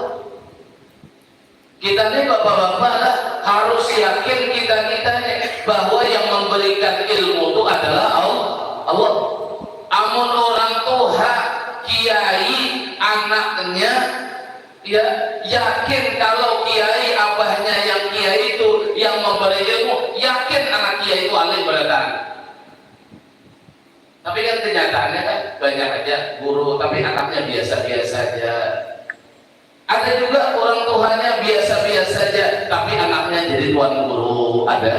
Kita ni bapak-bapak lah harus yakin kita-kita ni bahwa yang memberikan ilmu itu adalah Allah. Allah. Amun orang tuha, kiai, anaknya, ya, yakin kalau kiai, abahnya yang kiai itu yang memberi ilmu, yakin anak kiai itu alim berdatang. Tapi kan kenyataannya kan banyak aja guru, tapi anaknya biasa-biasa aja. Ada juga orang tuanya biasa-biasa aja, tapi anaknya jadi tuan guru. Ada.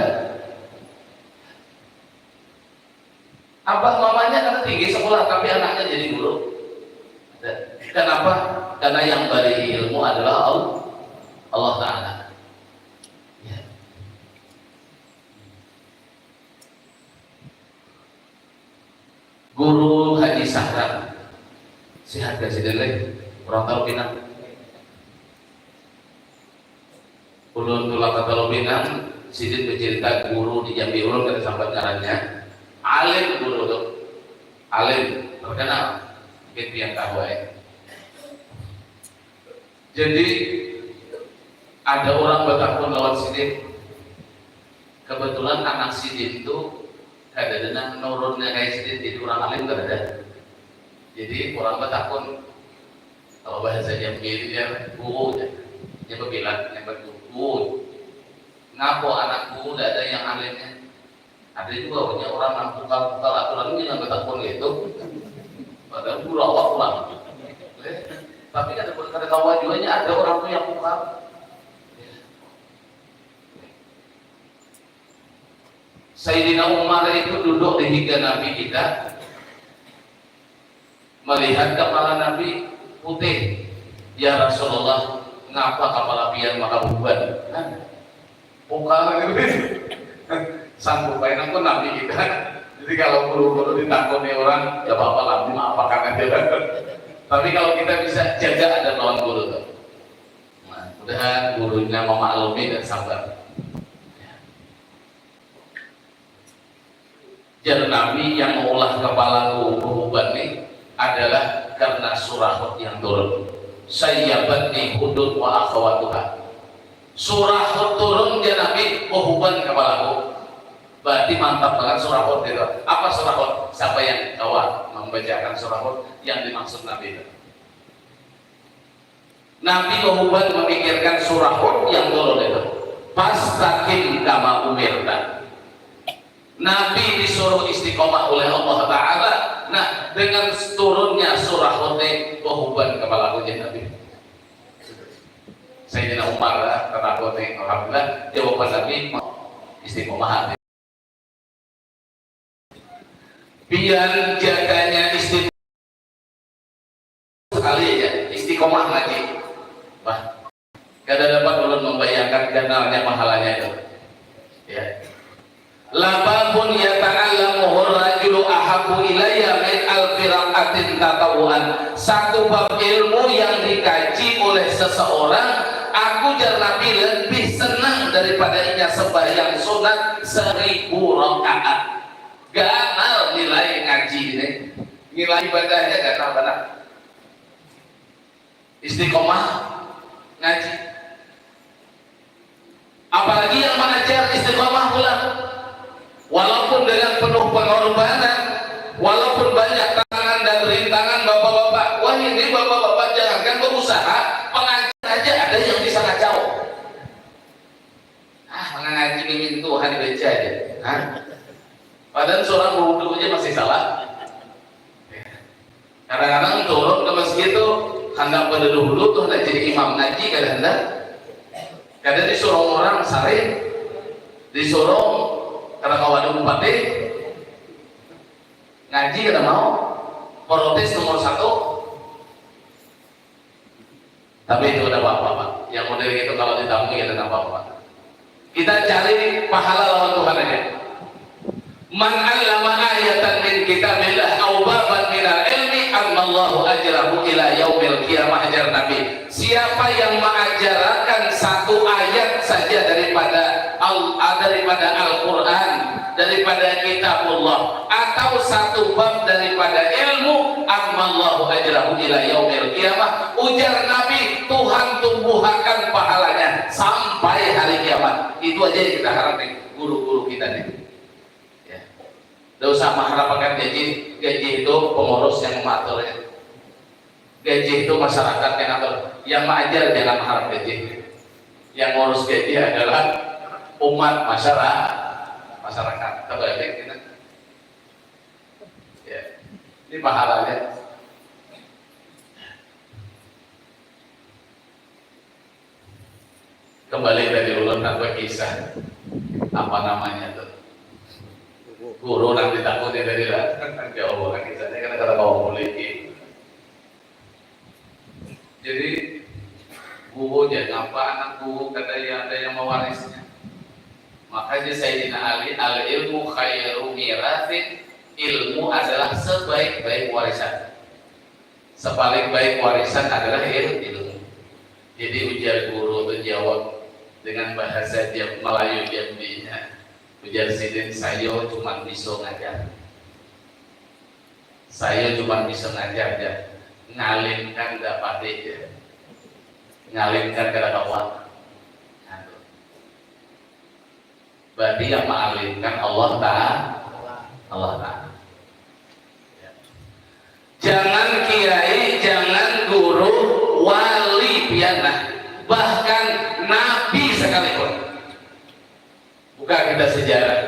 Abah mamanya kan tinggi sekolah, tapi anaknya jadi guru. Ada. Kenapa? Karena yang beri ilmu adalah Allah, Allah Ta'ala. Ya. Guru Haji Sahran. Sihat gak sidin leh? Urang tahu pinang. Ulun tulak ka Talu Pinang, sidin bercerita guru di Jambi, ulun kada sampat ngarannya. Alim guru tu. Alim, terkenal. Mungkin pian tahu ai. Jadi ada orang batakun lawan sidin. Kebetulan anak sidin tu kadada nang nurunnya kaya sidin, jadi orang alim kadada. Jadi orang batakun, kalau bahasa Jambi itu jar, "Bu," jar. Nya babilat, nya batakun, "Bu, ngapo anakku kada ada yang alimnya?" Ada jua punya orang nang pukal-pukal aturan ini nang batakun kaitu. Padahal guru awak pulang. Eh, tapi kada, kada kawa jua nya ada orang tu yang pukal. Sayyidina Umar itu duduk di higa Nabi kita, melihat kepala Nabi putih. "Ya Rasulullah, ngapa kepala pian maka uban?" Nah, pukal gitu. Sanggup aja nang pun Nabi kita. Jadi kalau guru-guru ditakuni orang, ya apa-apa lah, dimaafkan aja. Tapi kalau kita bisa jaga adab lawan guru tuh. Nah, mudahan gurunya memaklumi dan sabar. Jar Nabi, yang maulah kepalaku behuban ni adalah karena surahut yang turun. Sayyabatni Hudun wa akhawatuha. Surahut turun, jar Nabi, behuban kepalaku. Berarti mantap banget surahut itu. Apa surahut? Siapa yang kawa membacakan surahut yang dimaksud Nabi itu? Nabi behuban memikirkan surahut yang turun itu. Fastaqim kama umirta. Nabi disuruh istiqomah oleh Allah Ta'ala. Nah, dengan turunnya surahut ini, behuban kepala aku, jar Nabi. Sayyidina Umar, ketakuti, alhamdulillah, jawaban Nabi, istiqomah hati. Pian jaganya istiqomah sekali aja, istiqomah ngaji. Bah, kada dapat ulun membayangkan ganalnya pahalanya itu. Ya. Lababun yata'allamuhu rajulu ahabbu ilayya min alfi rak'atin tatawuan. Satu bab ilmu yang dikaji oleh seseorang, aku, jar Nabi, lebih senang daripada inya sembahyang sunat seribu rakaat. Ganal nilai ngaji ini. Nilai ibadahnya ganal banar. Istiqomah ngaji. Apalagi yang mengajar istiqomah pulang. Walaupun dengan penuh pengorbanan, walaupun banyak tantangan dan rintangan bapak-bapak, wah ini bapak-bapak jangankan berusaha, pengajian aja ada yang bisa kacau. Ah, mengaji mimin tuh hari baca aja. Hah? Padahal seorang berwudu aja masih salah. Kadang-kadang turun ke masjid tuh, handak pada dulu tuh, handak jadi imam ngaji, kada handak. Kada disuruh orang sarin, disuruh kada kawa ada bupati. Ngaji kada mau, protes nomor satu. Tapi itu udah apa-apa, Pak. Yang model gitu kalau ditamui ya tidak apa-apa. Kita cari pahala lawan Tuhan aja. Man allama ayatan min kitabillah au baban minal ilmi ammallahu ajrahu ila yaumil qiyamah, ajar Nabi. Siapa yang mengajarkan satu ayat saja daripada al, daripada Al-Quran, daripada kitabullah, atau satu bab daripada ilmu, ammallahu ajrahu ila yaumil qiyamah, ujar Nabi, Tuhan tumbuhakan pahalanya sampai hari kiamat. Itu aja yang kita harap nih, guru-guru kita nih. Ya. Tidak usah mengharapkan gaji, gaji itu pengurus yang mengaturnya. Gaji itu masyarakat yang atur. Yang mengajar jangan mengharap gaji. Yang ngurus gaji adalah umat masyarakat. Masyarakat. Terbalik kita. Ya. Ini pahalanya. Kembali tadi ulun nak berkisah, apa namanya tuh, guru nang ditakuni tadi lah. Jauh banget kisahnya karena kata kau muliki. Jadi guru jangan apa anak guru kada yang ada yang mewarisnya. Makanya Sayyidina Ali, al ilmu khairu mirasin, ilmu adalah sebaik-baik warisan. Sepaling baik warisan adalah il, ilmu. Jadi ujar guru tu jawab dengan bahasa jam, Melayu jambinya. Ujar sidin, saya cuma bisa ngajar. Saya cuma bisa ngajar aja. Ngalimkan dapat aja. Ngalimkan kada kawa. Nah, tuh. Berarti yang mengalimkan Allah Ta'ala. Allah Ta'ala. Ya. Jangan kiai, jangan guru, wali pian nah. Bahkan nabi sekalipun. Buka kita sejarah.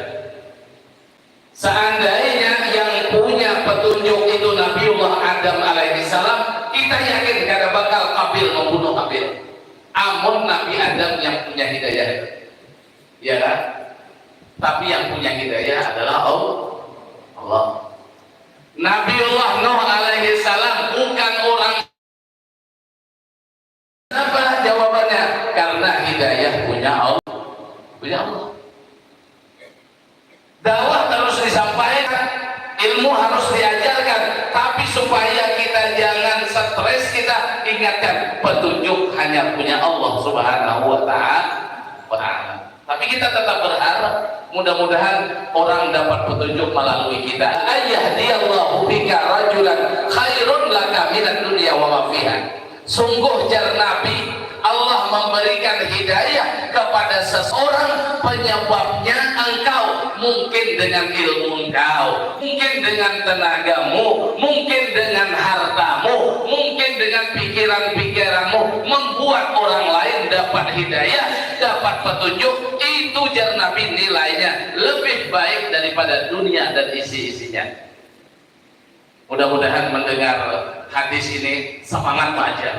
Seandainya yang punya petunjuk itu Nabiullah Adam alaihi salam, kita yakin kada bakal Qabil membunuh Habil. Amun Nabi Adam yang punya hidayah itu. Ya kan? Tapi yang punya hidayah adalah Allah. Nabiullah Nuh alaihi salam bukan orang. Kenapa jawabannya? Karena hidayah punya Allah. Punya Allah. Dakwah terus disampaikan, ilmu harus diajarkan, tapi supaya kita jangan stres, kita ingatkan petunjuk hanya punya Allah Subhanahu wa Ta'ala. Tapi kita tetap berharap, mudah-mudahan orang dapat petunjuk melalui kita. Ayyahdiyallahu bika rajulan khairun laka minad dunya wa ma fiha. Sungguh jar Nabi, Allah memberikan hidayah kepada seseorang penyebabnya engkau, mungkin dengan ilmu engkau, mungkin dengan tenagamu, mungkin dengan hartamu, mungkin dengan pikiran-pikiranmu, membuat orang lain dapat hidayah, dapat petunjuk. Itu jar Nabi nilainya lebih baik daripada dunia dan isi-isinya. Mudah-mudahan mendengar hadis ini semangat belajar.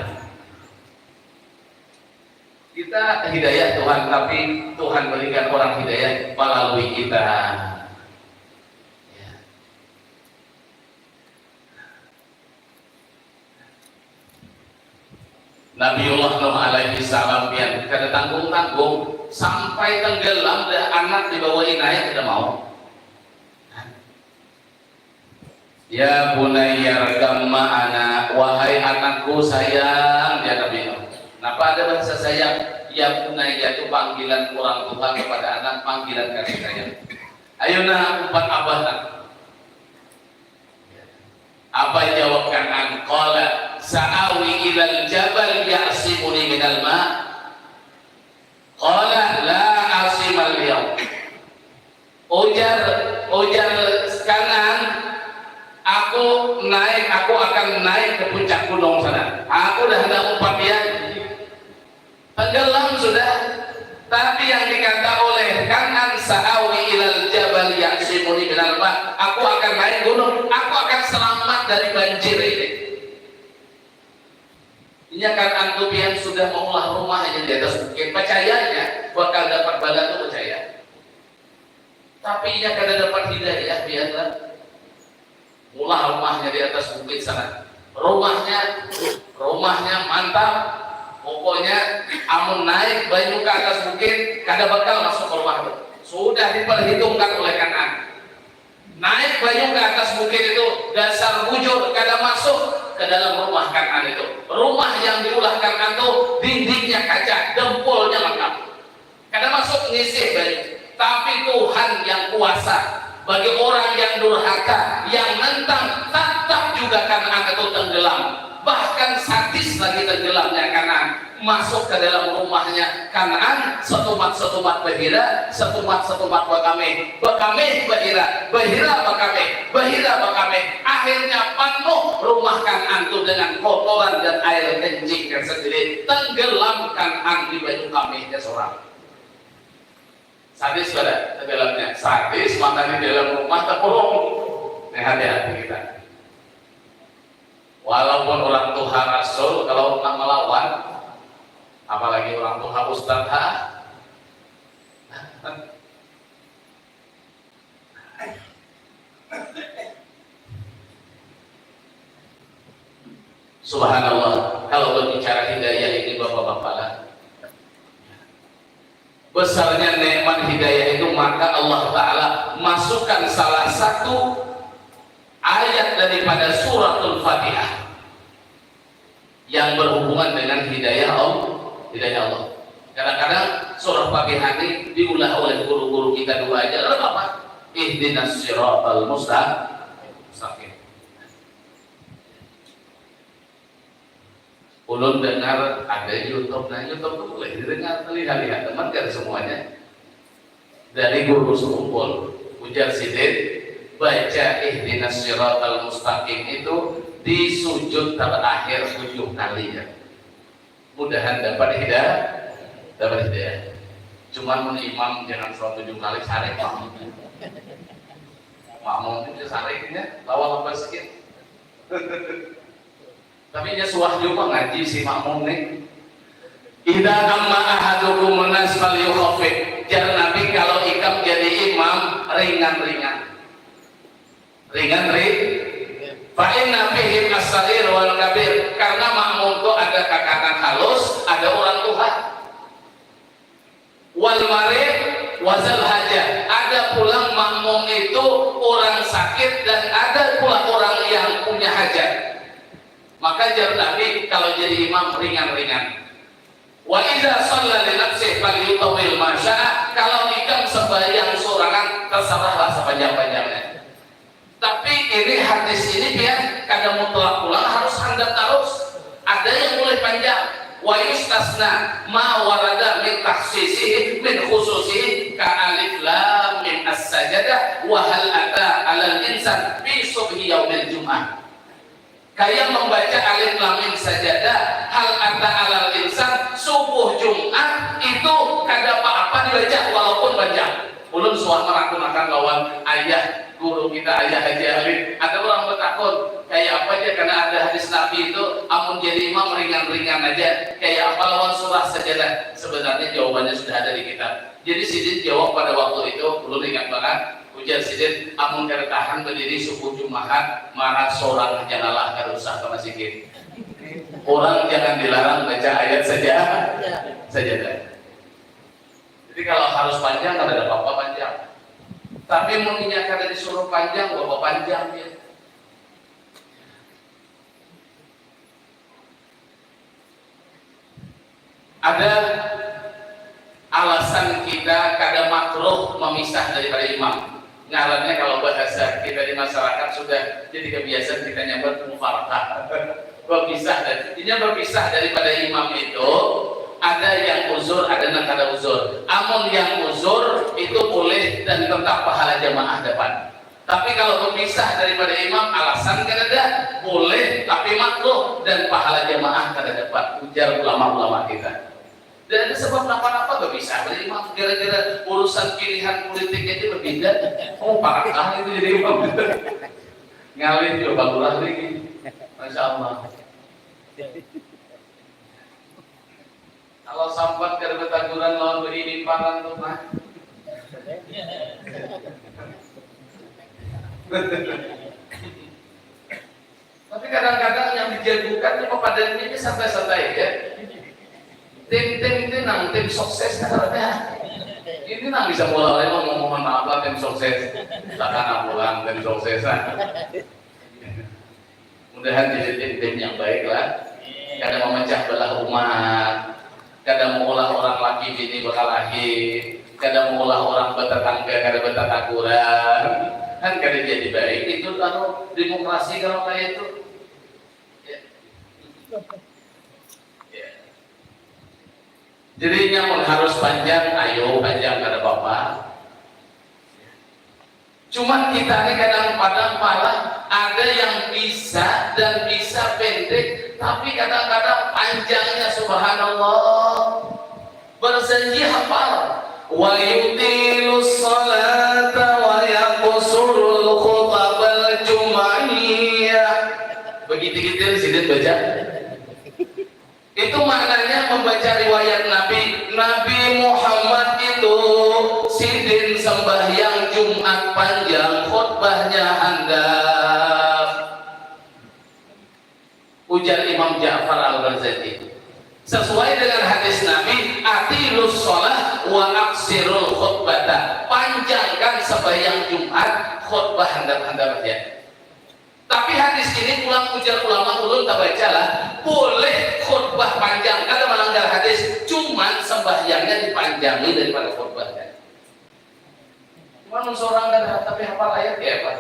Kita hidayah Tuhan, tapi Tuhan berikan orang hidayah melalui kita. Ya. Nabiullah Nuh alaihi salam pian kada tanggung-tanggung sampai tenggelam dah anak dibawai naik kada mau. Ya bunayya rkam ma'ana, wahai anakku sayang, ya Nabi Nuh. Napa ada bahasa sayang? Ya bunayya itu panggilan orang tua kepada anak, panggilan kasih sayang. Ayo nah, umpat abah nah. Apa jawab Kan'an? Qala sa'awi ilal jabal ya'simuni minal ma. Qala la asimal yaum. Ujar, ujar Kan'an, aku naik, aku akan naik ke puncak gunung sana. Aku dah hendak umpat dia. Tenggelam sudah. Tapi yang dikata oleh Kan'an, sa'awi ilal jabal ya'simuni minal ma. Aku akan naik gunung, aku akan selamat dari banjir ini. Inya Kan'an tu pian sudah maulah rumah aja di atas bukit. Percayanya bakal dapat bala tu percaya. Tapi inya kada dapat hidayah pian lah. Mulah rumahnya di atas bukit sana. Rumahnya, rumahnya mantap. Pokoknya amun naik banyu ke atas bukit, kada bakal masuk ke rumah tu. Sudah diperhitungkan oleh Kan'an. Naik banyu ke atas bukit itu, dasar bujur, kada masuk ke dalam rumah Kan'an itu. Rumah yang diulah Kan'an tu, dindingnya kaca, dempulnya lengkap. Kada masuk ngisih banyu. Tapi Tuhan yang kuasa, bagi orang yang durhaka, yang nentang, tatap juga Kan'an itu tenggelam. Bahkan sadis lagi tenggelamnya Kan'an. Masuk ke dalam rumahnya Kan'an, setumat-setumat bahira, setumat-setumat bakamih, bakamih bahira, bahira bakamih, bahira bakamih. Akhirnya panuh rumah Kan'an tu dengan kotoran dan air kencingnya sendiri. Tenggelam Kan'an di banyu kamihnya sorang. Sadis kada tenggelamnya? Sadis, maka di dalam rumah takurung. Nih, hati-hati kita. Walaupun orang tuha rasul, kalau nak melawan, apalagi orang tuha ustad, ha? Subhanallah, kalau berbicara hidayah ini, bapak-bapak lah, besarnya nikmat hidayah itu, maka Allah Ta'ala masukkan salah satu ayat daripada Suratul Fatihah yang berhubungan dengan hidayah Allah. Hidayah Allah. Kadang-kadang surah Fatihah ini diulah oleh guru-guru kita dua aja, lalu apa? Ihdinas siratal musta-, mustaqim. Ulun dengar ada YouTube, nah, YouTube tu boleh didengar, lihat-lihat teman, kada semuanya. Dari guru sekumpul, ujar sidin, baca ihdinas siratal mustaqim itu di sujud terakhir tujuh kali, ya. Mudahan dapat hidayah, dapat hidayah. Cuman mun imam jangan salah tujuh kali, sarik makmum. Makmum itu sariknya lawan lepas sikit. Tapi nya suah jua ngaji si makmum nih. Idza amma ahadukumun nas falyukhaffif. Jar Nabi, kalau ikam jadi imam, ringan-ringan. Ringan, ri. Fa inna fihim as-saghir wal kabir. Karena makmum tu ada kakanak halus, ada orang tuha. Wal marid wa zal hajah. Ada pulang makmum itu orang sakit dan ada pula orang yang punya hajat. Maka jar Nabi, kalau jadi imam, ringan-ringan. Wa idza shalla li nafsih falyutawwil ma syaa. Kalau ikam sembahyang sorangan, terserahlah sepanjang-panjangnya. Tapi ini hadis ini, pian, kada mutlak pulang harus handap tarus. Ada yang boleh panjang. Wa yustasna ma warada min takhsisihi min khususihi ka alif lam mim as-sajadah wa hal ata alal insan fi subhi yaumil jum'ah. Kaya membaca alif lam mim sajadah, hal ata alal insan, subuh Jumat itu kada apa-apa dibaca walaupun panjang. Ulun suah marakunakan lawan ayah guru kita, Ayah Haji Ali. Ada orang bertakun, kaya apa aja karena ada hadis Nabi itu, amun jadi imam ringan-ringan aja. Kaya apa lawan surah sajadah? Sebenarnya jawabannya sudah ada di kitab. Jadi sidin jawab pada waktu itu, ulun ingat banget, ujar sidin, amun kada tahan berdiri subuh Jumahat, marah sorang haja lah, kada usah ke masjid. Orang jangan dilarang baca ayat saja, sajadah. Jadi kalau harus panjang, kada ada apa-apa panjang. Tapi mun inya kada disuruh panjang, bapak panjang dia. Ada alasan kita kada makruh memisah daripada imam. Ngarannya kalau bahasa kita di masyarakat sudah jadi kebiasaan kita nyambat mufaraqah. Berpisah dari, inya berpisah daripada imam itu ada yang uzur, ada nang kada uzur. Amun yang uzur itu boleh dan tetap pahala jamaah dapat. Tapi kalau berpisah daripada imam, alasan kadada, boleh tapi makruh dan pahala jamaah kada dapat, ujar ulama-ulama kita. Dan ada sebab napa-napa berpisah dari imam, gara-gara urusan pilihan politik aja berbeda. Oh, parah itu jadi imam. Ngalih juga balurah lagi. Masya Allah. Kalau sambat kada bataguran lawan bini paran tu mah. jagukan di papadan ini santai-santai ya. Tim-tim ini nang tim sukses kan ada. Ini nang bisa mulai ngomong, mohon maaf lah, tim sukses. Takana pulang tim sukses lah. Mudahan jadi tim-tim yang baik lah. Kada memecah belah umat, kada maulah orang laki bini berkelahi, kada maulah orang bertetangga kada bertatakuran. Kan kada jadi baik itu kalau demokrasi kalau kayak itu. Ya. Ya. Jadi nyamun harus panjang, ayo panjang kada apa-apa. Cuman kita ni kadang-kadang malah ada yang bisa dan bisa pendek, tapi kadang-kadang panjangnya subhanallah. Berjanji hafal. Wa yutilus salata wa yaqsurul khutabal jum'iyah. Begitu-gitu sidin baca. Itu maknanya membaca riwayat Nabi. Nabi Muhammad itu sidin sembahyang Jumat panjang, khutbahnya handap. Ujar Imam Ja'far Al-Barzanji, sesuai dengan hadis Nabi, atilus sholah wa aksirul khutbata, panjangkan sembahyang Jumat, khutbah handap-handap aja. Tapi hadis ini pulang ujar ulama ulun tabaca lah, boleh khutbah panjang, kada melanggar hadis, cuman sembahyangnya dipanjangi daripada khutbahnya. Cuman mun seorang kada tapi hafal ayat ya apa?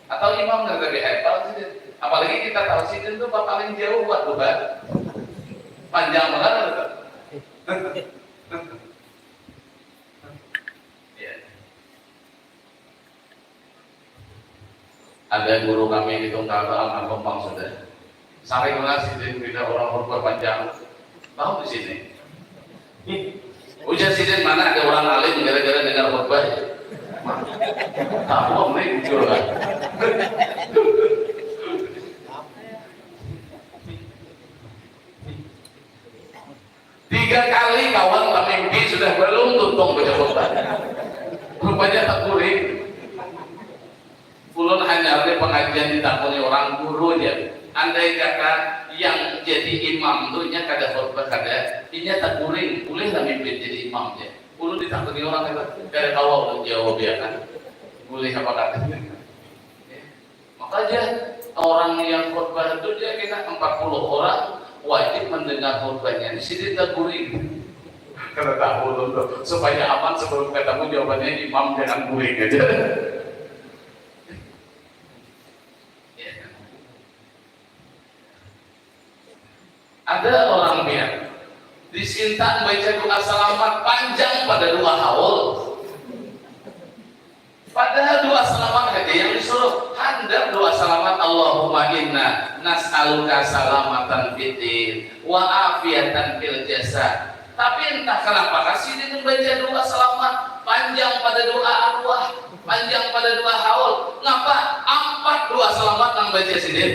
Atau imam kada tapi hafal sidin. Apalagi kita tahu sidin tuh paling jauh buat duha. Panjang banget itu. Ya. Ada guru kami di Tungkal Alam Kempang sudah. Saring lah sidin bila orang khutbah panjang. Tahu di sini. Ujar sidin mana ada orang alim gara-gara dengar khutbah. Tahu apa ini jujur lah. Tiga kali kawan tamimpi sudah belum tuntung baca khutbah. Rupanya tak kuring. Ulun hanyar di pengajian ditakuni orang guru ja. Andai kata yang jadi imam tu nya kada khutbah kada, inya tak kuring, boleh lah mimpin jadi imam ja. Ulun ditakuni orang kata, kada kawa ulun jawab ya kan. Boleh apa kata. Maka ja orang yang khutbah tu ja kena empat puluh orang wajib mendengar khutbahnya. Di sini tak kuring. Kada tahu ulun tu. Supaya aman sebelum ketemu jawabannya imam jangan kuring aja. Ya. Ada orang biar disinta baca doa selamat panjang pada dua haul. Padahal doa selamat aja yang disuruh. Handap doa selamat, Allahumma inna nas'aluka salamatan fiddin wa afiatan fil jasad. Tapi entah kenapa kasih dia membaca doa selamat panjang pada doa arwah, panjang pada doa haul. Ngapa? Empat doa selamat nang baca sidin.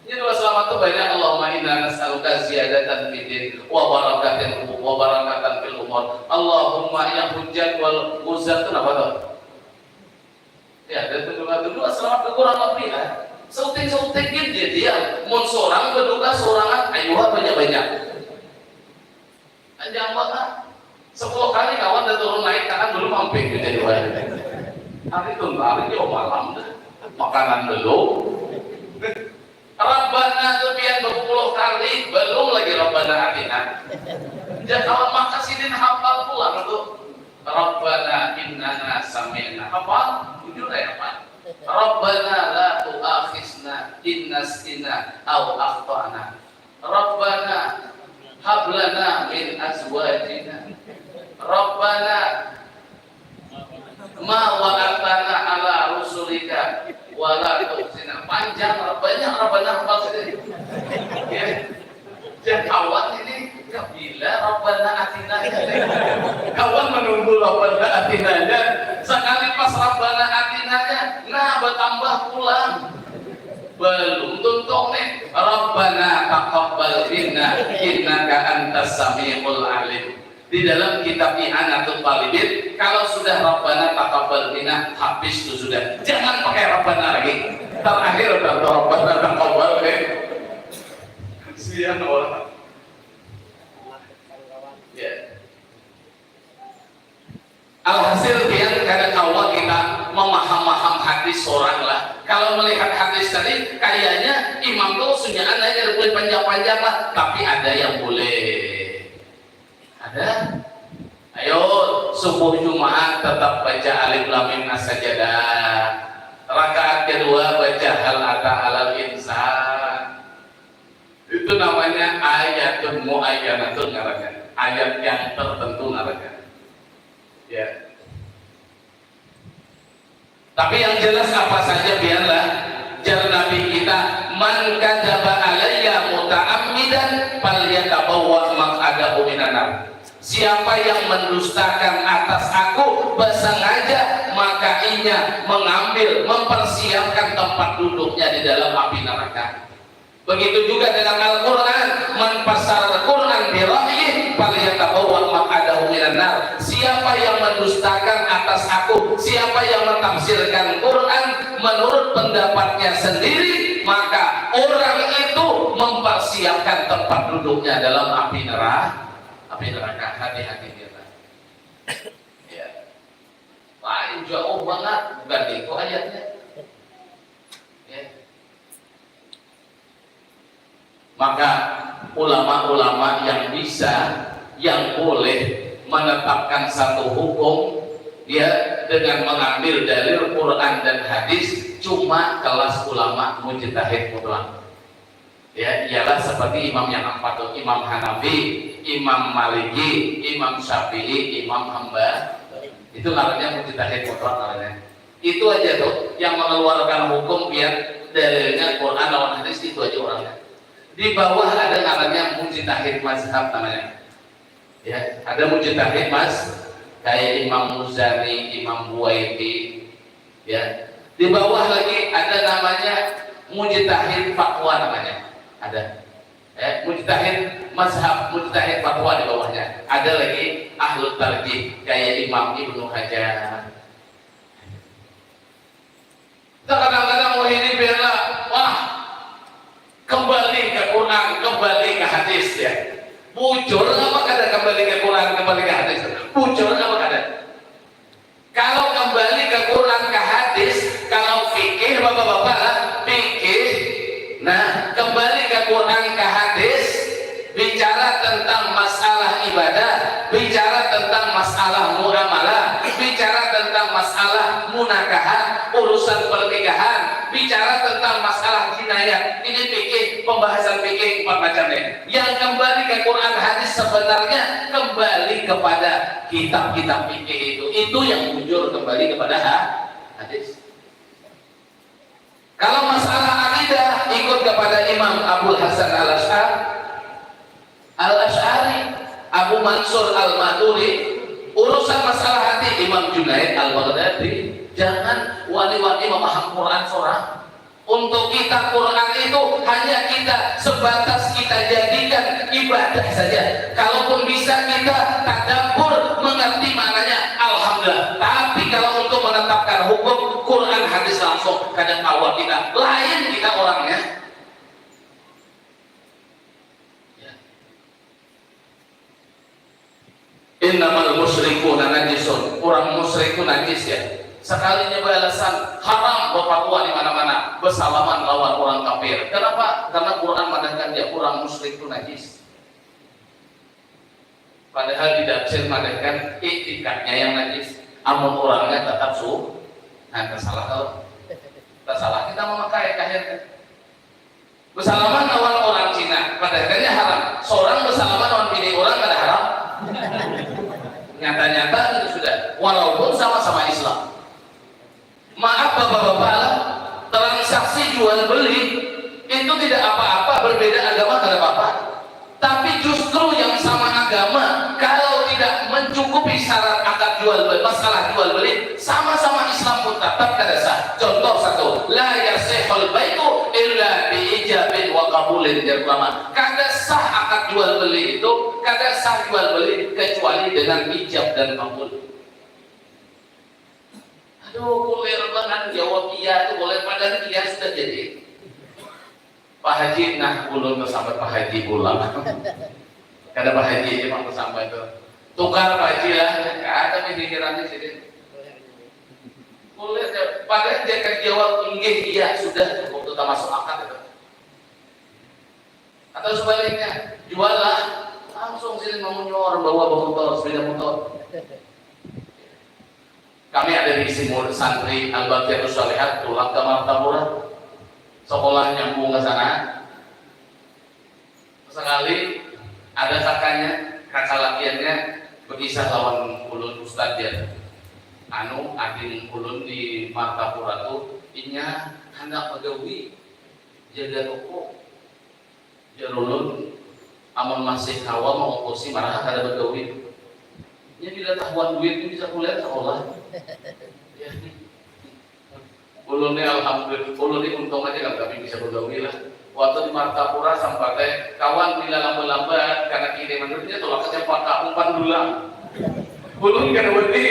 Ini doa selamat tuh banyak. Allahumma inna nas'aluka ziyadatan fid din wa barakatin wa barakatan fil umur. Allahumma yang hujat wal muzat tuh apa tuh? Ya, ada tuh doa tuh doa selamat tuh kurang lebih lah. Sauting-sauting gin dia dia. Mun seorang berdoa seorangan, ayo banyak-banyak. Panjang banget. Sepuluh kali kawan dah turun naik tangan belum amping menjadi wali. Hari itu hari yo malam dah. Makanan belum. Rabbana tu pian berpuluh kali belum lagi Rabbana atina. Jangan kawan maka sidin hafal pulang tu. Rabbana innana sami'na hafal bujur ya hafal. Rabbana la tu'akhizna in nasina au akhtana. Rabbana hablana min azwajina. Rabbana ma wa'atana ala rusulika wala tukhzina. Panjang banyak Rabbana hafal sini. Ya. Jangan kawan ini kabila Rabbana atina. Kawan menunggu Rabbana atina. Sekali pas Rabbana atinanya, nah bertambah pulang. Belum tuntung nih. Rabbana taqabbal minna innaka antas samiul alim. Di dalam kitab I'anatul Talibin, kalau sudah Rabbana taqabbal minna, habis tu sudah. Jangan pakai Rabbana lagi. Terakhir udah tu Rabbana taqabbal minna. Sian orang. Ya. Alhasil, pian kada kawa kita memaham-maham hadis sorang lah. Kalau melihat hadis tadi, kayaknya imam tu sunyaan aja kada boleh panjang-panjang lah. Tapi ada yang boleh. Ada. Ayo, subuh Jumaat tetap baca Alif Lam Mim As-Sajadah. Rakaat kedua baca Hal Ata Alal Insan. Itu namanya ayatun muayyanatun ngarannya. Ayat yang tertentu ngarannya. Ya. Tapi yang jelas apa saja pian lah, jar Nabi kita, "Man kadzaba alayya muta'ammidan falyatabawwa maq'adahu minan nar." Siapa yang mendustakan atas aku bersengaja, maka inya mengambil, mempersiapkan tempat duduknya di dalam api neraka. Begitu juga dengan Al-Quran, "Man fassara Al-Quran bi ra'yih falyatabawwa maq'adahu minan nar." Siapa yang mendustakan atas aku, siapa yang mentafsirkan Quran menurut pendapatnya sendiri, maka orang itu mempersiapkan tempat duduknya dalam api neraka. Api neraka, hati-hati kita. Ya. Lain jauh banget, bukan itu ayatnya. Ya. Maka ulama-ulama yang bisa, yang boleh menetapkan satu hukum, ya, dengan mengambil dalil Quran dan hadis, cuma kelas ulama mujtahid mutlak. Ya, ialah seperti imam yang empat tu, Imam Hanafi, Imam Maliki, Imam Syafi'i, Imam Hambali. Itu ngarannya mujtahid mutlak ngarannya. Itu aja tuh yang mengeluarkan hukum, pian dalilnya Quran lawan hadis, itu aja orangnya. Di bawah ada ngarannya mujtahid mazhab namanya. Ya, ada mujtahid mazhab kayak Imam Muzani, Imam Buwaiti. Ya. Di bawah lagi ada namanya mujtahid fatwa namanya. Ada. Ya, mujtahid mazhab, mujtahid fatwa di bawahnya. Ada lagi ahlu tarjih kayak Imam Ibnu Hajar. Kita kadang-kadang wahini bela, wah, kembali ke Quran, kembali ke hadis, ya. Bujur apa kada kembali ke Quran, kembali ke hadis? Bujur apa kada? Kalau kembali ke Quran, ke hadis, kalau fikih, bapak-bapak lah, fikih, nah, kembali ke Quran, ke hadis, bicara tentang masalah ibadah, bicara tentang masalah muamalah, bicara tentang masalah munakahan, urusan pernikahan, bicara tentang masalah jinayat. Ini fikih, pembahasan fikih empat macam nih. Yang kembali ke Quran hadis sebenarnya kembali kepada kitab-kitab fikih itu. Itu yang bujur kembali kepada ha-, hadis. Kalau masalah akidah, ikut kepada Imam Abul Hasan Al-Asy'ar-, Al-Asy'ari, Abu Mansur Al-Maturidi, urusan masalah hati, Imam Junaid Al-Baghdadi. Jangan wani-wani memaham Quran sorang. Untuk kita, Quran itu hanya kita sebatas kita jadikan ibadah saja. Kalaupun bisa kita tadabbur, mengerti maknanya, alhamdulillah. Tapi kalau untuk menetapkan hukum, Quran hadis langsung, kada kawa kita. Lain kita orangnya. Ya. Innamal musyrikuna najisun. Orang musyrik itu najis, ya. Sekalinya beralasan haram berfatwa di mana-mana, bersalaman lawan orang kafir. Kenapa? Karena Quran madahkan dia orang musyrik itu najis. Padahal di tafsir madahkan iktikadnya yang najis. Amun orangnya tetap su-, nah, tersalah kalau tersalah kita memakai akhirnya. Bersalaman lawan orang Cina, padahal haram. Seorang bersalaman lawan bini orang kada haram. Nyata-nyata itu sudah, walaupun sama-sama Islam. Maaf bapak-bapak lah, transaksi jual beli itu tidak apa-apa, berbeda agama kada apa-apa. Tapi justru yang sama agama, kalau tidak mencukupi syarat akad jual beli, masalah jual beli, sama-sama Islam pun tetap kada sah. Contoh satu, la yasihul bai'u illa bi ijabin wa kabulin, jar ulama. Kada sah akad jual beli itu, kada sah jual beli kecuali dengan ijab dan kabul. Aduh, kulir banar jawab iya tu, kulir, padahal iya sudah jadi. Pak Haji, nah, ulun tu sampai Pak Haji pulang. Kada Pak Haji aja, Pak, sampai tu. Tukar Pak Haji lah, kada pikiran di sini. Kulir, padahal dia kan jawab, "Inggih, iya, sudah cukup tu, tamasuk akad itu." Atau sebaliknya, jual lah, langsung sini mamunyor, bawa motor, sepeda motor. Kami ada di sini murid santri Al-Baqiyatus Shalihat, tulak ke Martapura. Sekolah nyambung ke sana. Sekali ada kakaknya, kakak lakiannya berkisah lawan ulun, "Ustadz, ya, anu, ading ulun di Martapura tu, inya handak bagawi jaga toko." Jar ulun, "Amun masih kawa maungkusi, maraha kada bagawi. Nya bila tahuan duit ni bisa kuliah sekolah." Ya. Ulun ni alhamdulillah, ulun ni untung aja kan kami bisa bagawi lah. Waktu di Martapura sampat teh, kawan bila lambat-lambat, karena kiriman duit, nya tulak aja pakai umpan dulang. Ulun kada wedi.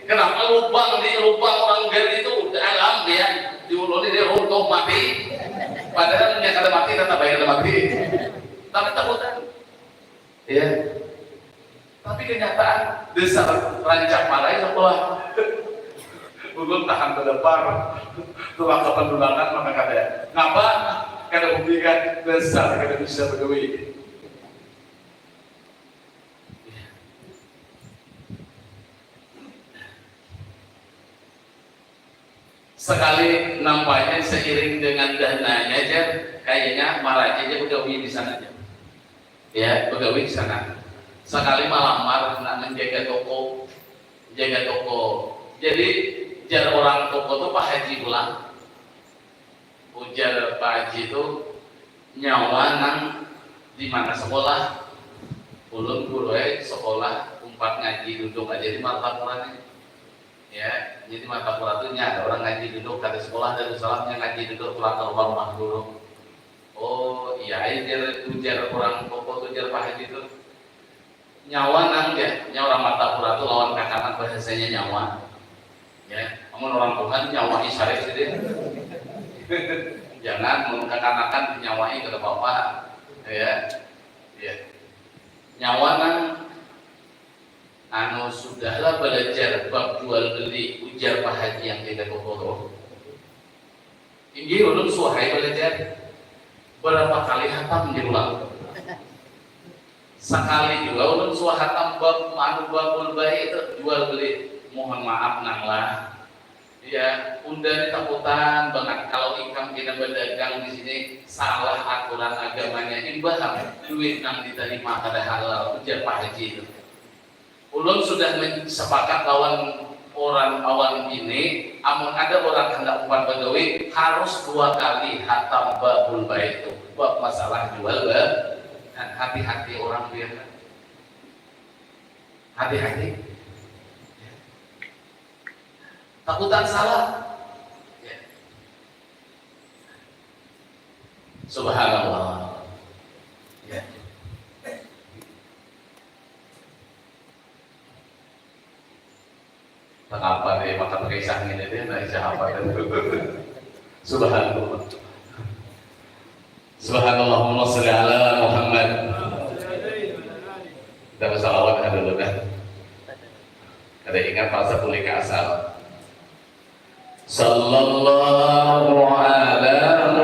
Kenapa lubang di lubang orang gali itu dalam dia? Di ulun ini runtuh mati. Padahal nya kada mati, tetap aja kada mati. Tapi takutan. Ya. Tapi kenyataan dasar rancak marai sekolah. Ulun tahan badapar. Tulang kapan dulangan maka kada. Ngapa? Kada buktikan dasar kada bisa bagawi. Sekali nampaknya seiring dengan dananya aja, kayaknya maraja aja begawi di sana aja. Ya, begawi di sana. Sekali malamar nak menjaga toko, jaga toko. Jadi jar orang toko tuh Pak Haji pulang. Ujar Pak Haji tu, "Nyawa nang di mana sekolah?" "Ulun guru ai sekolah umpat ngaji duduk aja di Martapura nih." Ya, jadi Martapura tu nya ada orang ngaji duduk, kada sekolah Darussalam, nya ngaji duduk, pulang ke rumah, rumah guru. "Oh iya ai," jar, ujar orang toko tu, jar Pak Haji tu. Nyawa nang, ya, nya orang Martapura tu lawan kakanak bahasanya nyawa. Ya, amun orang tuhan nyawai sarik sidin. Jangan, mun kakanakan dinyawai kada papa. Ya. Ya. Nyawa nang, anu, sudahlah balajar bab jual beli, ujar Pak Haji yang tidak kokoh. Inggih, ulun suah ai balajar. Barapa kali hatam diulang? Sakali jua ulun suah hatam bab, anu, babul bai tu, jual beli. Mohon maaf nang lah. Ya, unda ni takutan bangat kalau ikam pina badagang di sini salah aturan agamanya. Imbah am duit nang ditarima kada halal, ujar Pak Haji tu. Ulun sudah men-, sepakat lawan orang awan ini, amun ada orang handak umpat bagawi, harus dua kali hatam babul bai tu, bab masalah jual ba-, dan hati-hati orang biasa. Hati-hati. Takutan salah. Ya. Subhanallah. Ya. Kenapa nih makan kisah ini deh, nah, kisah apa tuh? Subhanallah. Subhanallahumma sholli ala Muhammad. Kita bersalawat dulu dah. Kada ingat masa kulit kasar. Sallallahu ala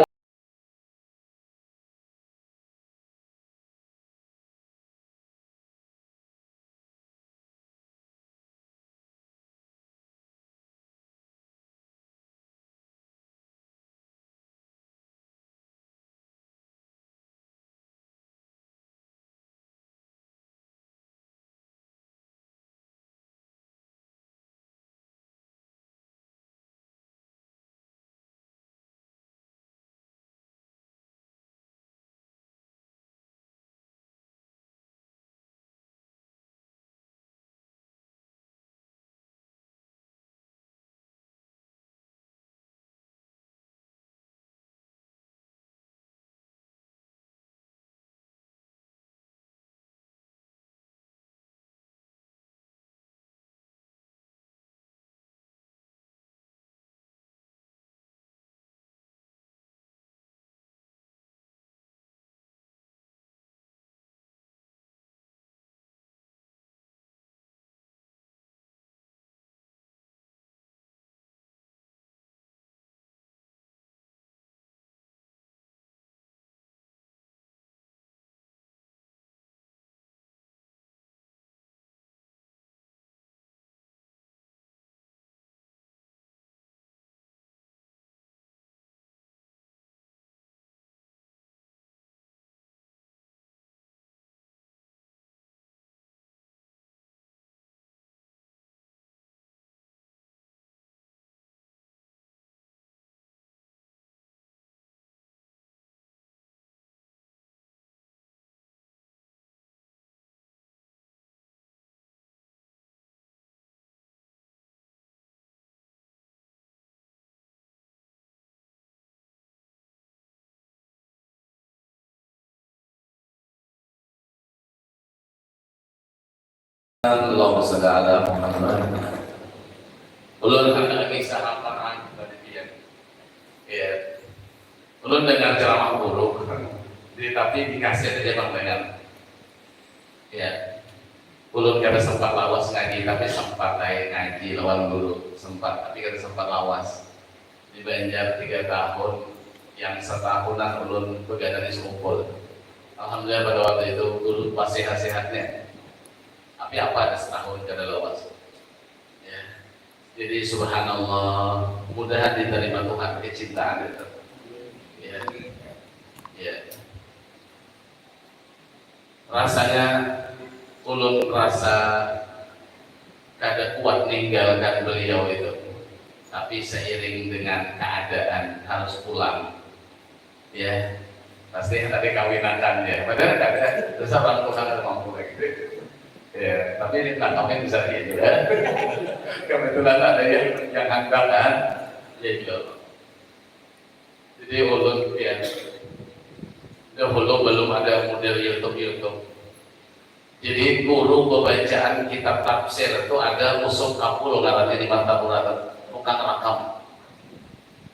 Allahumma shalli ala Muhammad. Ulun handak kisah apa, ah, tadi pian. Ya. Ulun dengar ceramah guru. Di, tapi di kaset aja pang dengar. Ya. Ulun kada sempat lawas ngaji, tapi sempat ai ngaji lawan guru. Sempat, tapi kada sempat lawas. Di Banjar tiga tahun, yang setahunan ulun begadang di Sekumpul. Alhamdulillah, pada waktu itu guru pas sehat-sehatnya. Tapi apa ada setahun kada lawas. Ya. Jadi, subhanallah, mudahan diterima Tuhan kecintaan itu. Ya. Ya. Rasanya ulun rasa kada kuat ninggalkan beliau itu. Tapi seiring dengan keadaan harus pulang. Ya, pasti ada kawinakan ya. Padahal kada, dosa orang pulang kada mampu lagi. Ya, tapi ini nak kawin bisa gitu ya. Kebetulan ada yang, yang handak kan. Ya, gitu. Jadi ulun ya, dahulu belum ada model YouTube, YouTube. Jadi guru pembacaan kitab tafsir itu ada Usuk Kapul ngarannya di Martapura tu, tukang rakam.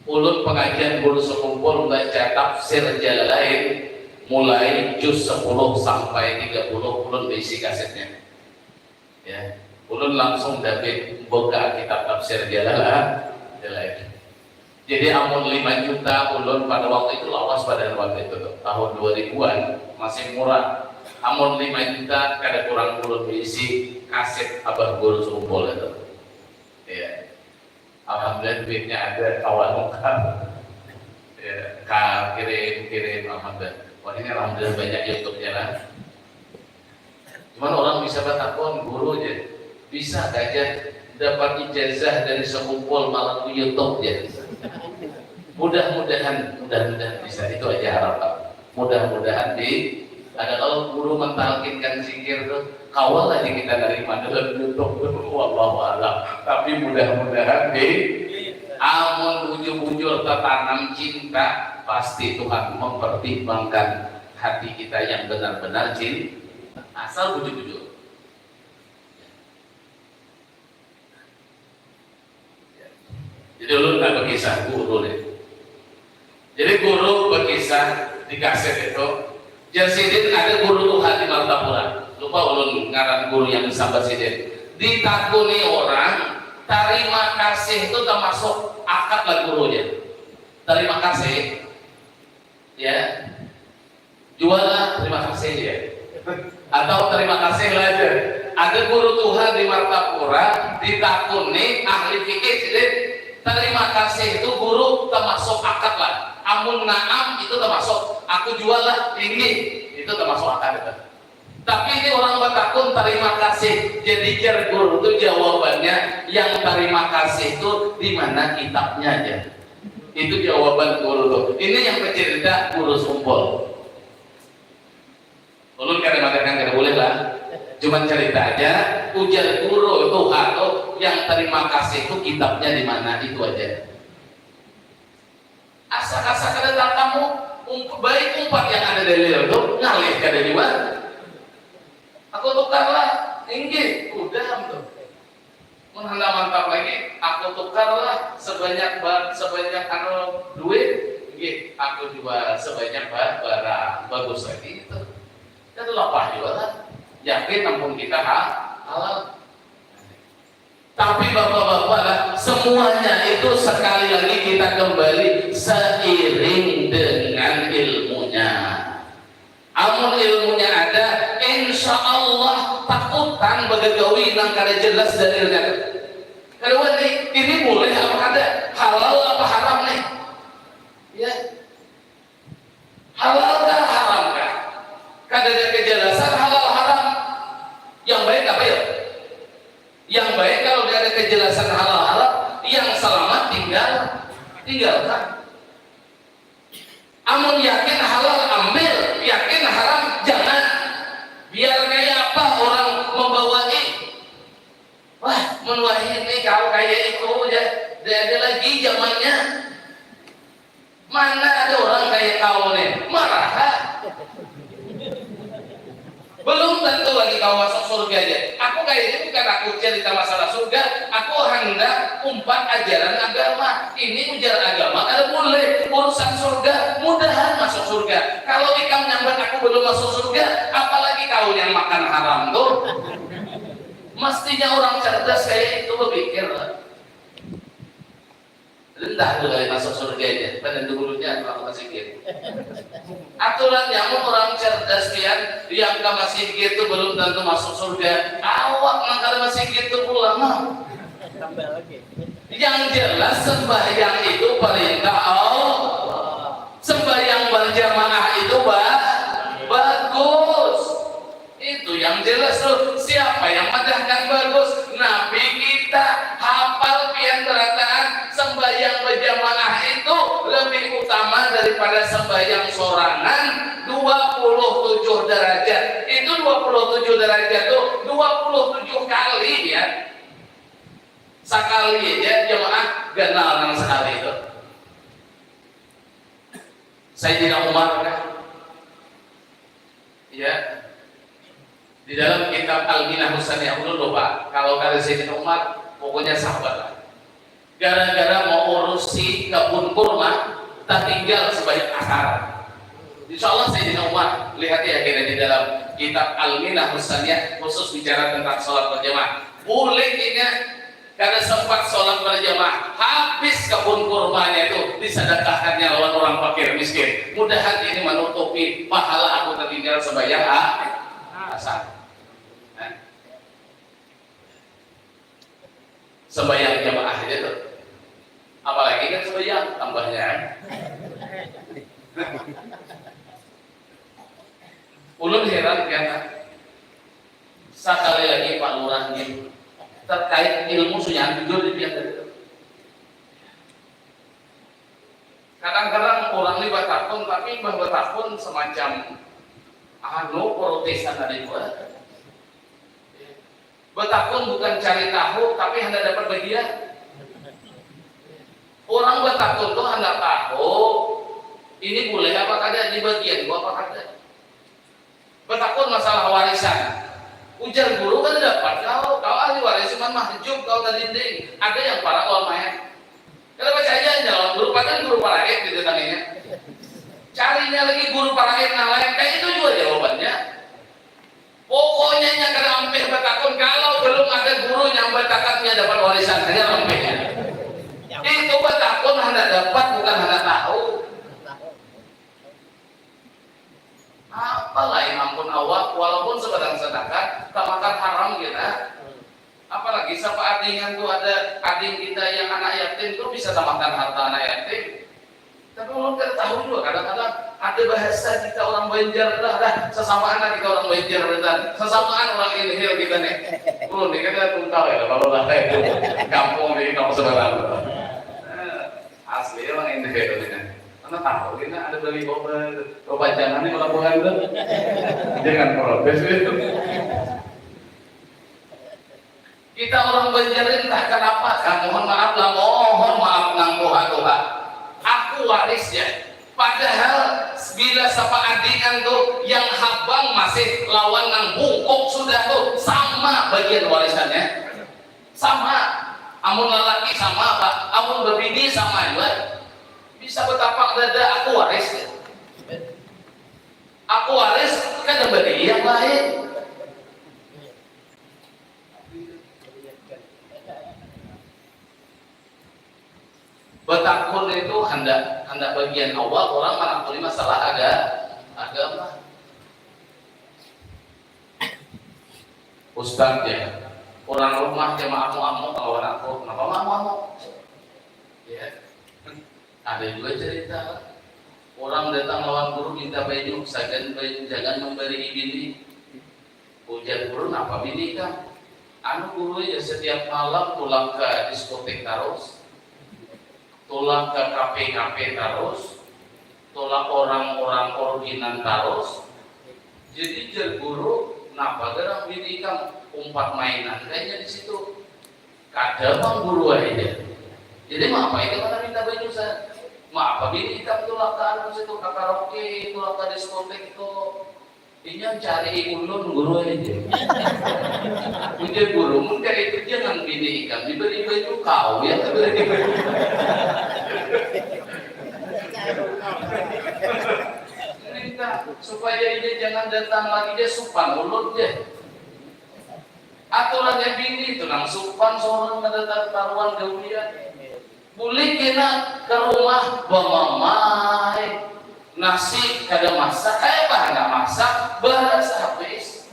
Ulun pengajian guru Sekumpul baca tafsir Jalalain mulai juz sepuluh sampai tiga puluh, ulun bisi kasetnya. Ya, ulun langsung dapit buka kitab tafsir Jalala, Jalalain. Jadi amun lima juta ulun pada waktu itu lawas pada waktu itu tuh, tahun dua ribuan masih murah. Amun lima juta kada kurang ulun bisi kaset Abah Guru Sekumpul itu. Ya. Alhamdulillah duitnya ada, kawa nukar. Ya, ka-, kirim, kirim, alhamdulillah. Wah, ini alhamdulillah banyak YouTube-nya lah. Cuman orang bisa batakun guru aja, bisa aja dapat ijazah dari Sekumpul malah ke YouTube aja. Mudah-mudahan, mudah-mudahan bisa, itu aja harapan. Mudah-mudahan di, ada kalau guru mentalkinkan zikir tuh, kawa lah di kita nerima dalam YouTube tuh, wallahu alam. Tapi mudah-mudahan di, amun bujur-bujur tertanam cinta, pasti Tuhan mempertimbangkan hati kita yang benar-benar cinta. Asal bujur-bujur. Jadi ulun nak berkisah guru nih. Jadi guru berkisah di kaset itu, jar sidin ada guru tuha di Martapura. Lupa ulun ngaran guru yang disambat sidin. Ditakuni orang, tarima kasih itu termasuk akad lah gurunya. Tarima kasih, ya. Jual lah, terima kasih ya. Atau terima kasih lah aja. Ada guru tuha di Martapura, ditakuni ahli fikih, jadi terima kasih itu guru termasuk akad lah. Amun naam itu termasuk, aku jual lah, tinggi, itu termasuk akad itu. Tapi ini orang batakun terima kasih. Jadi jar guru tu jawabannya, yang terima kasih tu di mana kitabnya aja. Itu jawaban guru tu. Ini yang bercerita guru Sumpul. Ulun kada mengatakan kada boleh lah. Cuman cerita aja, ujar guru tuha tu yang terima kasih tu kitabnya di mana, itu aja. Asa-asa kada tahu kamu, ump-, baik umpat yang ada dalil tu, ngalih kada jua. Aku tukar lah, inggih, udah tu. Mun handak mantap lagi, aku tukar lah sebanyak ba-, sebanyak anu duit, inggih, aku jual sebanyak ba-, barang bagus lagi itu. Kada lapah jua lah. Yakin ampun kita ha-, halal. Tapi bapak-bapak lah, semuanya itu sekali lagi kita kembali seiring dengan ilmunya. Amun ilmunya ada, insya Allah takutan bagagawi nang kada jelas dalilnya. Kada wani, ini boleh apa kada? Halal apa haram nih? Ya. Halal kah, haram kah? Kada ada kejelasan halal haram. Yang baik apa ya? Yang baik kalau tidak ada kejelasan halal haram, yang selamat tinggal, tinggalkan. Amun yakin halal, ambil, yakin haram, jangan. Biar kayak apa orang membawai. Wah, mun wahini kau kayak itu aja, tidak ada lagi zamannya. Mana ada orang kayak kau nih, marah. Belum tentu lagi kau masuk surga aja. Aku kayaknya bukan aku cerita masalah surga, aku hendak umpat ajaran agama. Ini ujar agama kada boleh, urusan surga, mudahan masuk surga. Kalau ikam nyambat aku belum masuk surga, apalagi kau yang makan haram tuh. Mestinya orang cerdas kayak itu berpikir lah. Entah tu kali masuk surga aja, badan dulunya kalau ke masjid. Aturan nyaman orang cerdas pian yang ke masjid tu belum tentu masuk surga. Awak nang kada masjid tu pulang mah. Tambah lagi. Yang jelas sembahyang itu perintah Allah. Sembahyang berjamaah itu ba bagus. Itu yang jelas tuh. Siapa yang madahkan bagus? Nabi kita. Hafal pian berataan, sembahyang berjamaah itu lebih utama daripada sembahyang sorangan dua puluh tujuh derajat. Itu dua puluh tujuh derajat tuh dua puluh tujuh kali ya. Sekali aja jamaah ganal nang sekali itu. Sayyidina Umar kan? Ya. Di dalam kitab Al-Minahus Saniyah, ulun lupa. Kalau kada Sayyidina Umar, pokoknya sahabat lah. Gara-gara mau urusi kebun kurma, tertinggal sebanyak asar. Insya Allah Sayyidina Umar, lihat ya kira di dalam kitab Al-Minahus Saniyah khusus bicara tentang sholat berjamaah. Boleh kayaknya kada sempat sholat berjamaah, habis kebun kurmanya itu disedekahkannya lawan orang fakir miskin. Mudahan ini menutupi pahala aku tertinggal sembahyang a- asar. Nah. Sembahyang jamaah aja tuh. Apalagi kan sembahyang tambahnya. Ulun heran kan. Sakali lagi Pak Lurah nih, terkait ilmu sunyahan jujur di pihak tadi. Kadang-kadang orang ni batakun, tapi imbah batakun semacam anu protesan ada jua. Batakun bukan cari tahu, tapi hendak dapat bagian. Orang batakun tuh hendak tahu ini boleh apa kada, dibagian gua apa kada. Batakun masalah warisan. Ujar guru kada dapat kau, kau ahli waris cuman mahjub kau tadinding. Ada yang parak lawan mayat. Kada percaya aja lawan guru, padahal guru parait gitu tadinya. Carinya lagi guru parait nang lain, kayak itu juga jawabannya. Pokoknya nya kada ampih batakun kalau belum ada guru yang batakatnya dapat warisan, hanya ampihnya. Itu batakun hendak dapat bukan hendak tahu. Apa lain ampun awak, walaupun sebarang sedekah, tamakan haram kita. Apalagi sapa adingan tu ada ading kita yang anak yatim tu bisa tamakan harta anak yatim. Tapi ulun kada tahu juga, kadang-kadang ada bahasa kita orang Banjar lah, dah sesamaan lah kita orang Banjar dan sesamaan orang Inhil kita nih. Ulun nih kada tungkal ya kalau lah itu kampung di kampung seberang. Asli orang Inhil ini. Karena tahu kita ada beli obat, obat jangan nih orang bukan tuh. Jangan protes gitu. Kita orang Banjar ini entah kenapa, kan, mohon maaf lah, mohon maaf nang tuha-tuha. Aku warisnya. Padahal bila sapa adingan tu yang habang masih lawan nang bungkuk sudah tu sama bagian warisannya. Sama. Amun lalaki sama apa? Amun bebini sama juga. Bisa betapak dada aku waris. Aku waris kada beri yang lain. Batakun itu handak handak bagian awal orang manakuni masalah aga agama. Ustaz ya, orang rumah ya maamu-amu lawan aku, kenapa maamu-amu? Ya, ada juga cerita orang datang lawan guru minta banyu, sagan banyu jangan memberi bini. Ujar guru, napa bini ikam? Anu guru ya, setiap malam tulak ke diskotik tarus, tulak ke kafe-kafe tarus, tulak orang-orang oruginan tarus. Jadi jar guru, napa garang bini ikam? Umpat mainan kayaknya di situ. Kada bang guru aja. Jadi mengapa ikam mana minta banyu saya? Mengapa bini ikam tulak ke anu situ, ke karaoke, tulak ke diskotik itu? Inya cari ulun guru aja. Ujar guru, mun kaya itu jangan bini ikam diberi baju, kau yang diberi baju. Minta supaya inya jangan datang lagi, dia supan ulun deh. Aturannya bini itu nang supan seorang kada taruan gawian. Bulik kena ke rumah bamamai, nasi kada masak, kaya apa handak masak, barasa habis.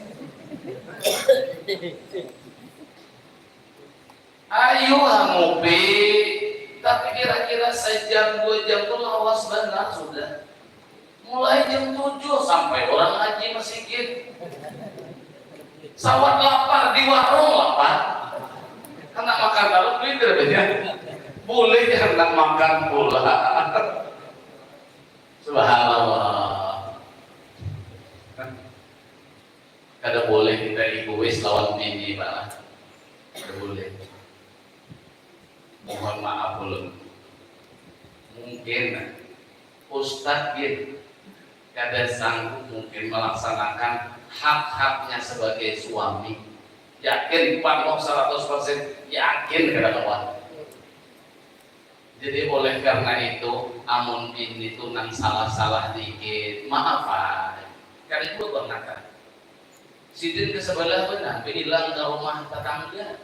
Ayu ha ngupi, tapi kira-kira sajam dua jam tu lawas banar sudah. Mulai jam tujuh sampai urang ngaji masigit. Sawat lapar di warung lapar. Handak makan tarus duit kada banyak. Bulih handak makan pulang. Subhanallah. Kada bulih kita egois lawan bini, Pak. Kada bulih. Mohon maaf ulun. Mungkin ustad gin kada sanggup mungkin melaksanakan hak-haknya sebagai suami. Yakin panuh seratus persen, yakin kada kawa. Jadi oleh karena itu, amun bini tu nang salah-salah dikit, maaf ai. Kada jua bangakan. Sidin ke sebelah banar, hilang ke rumah tetangga.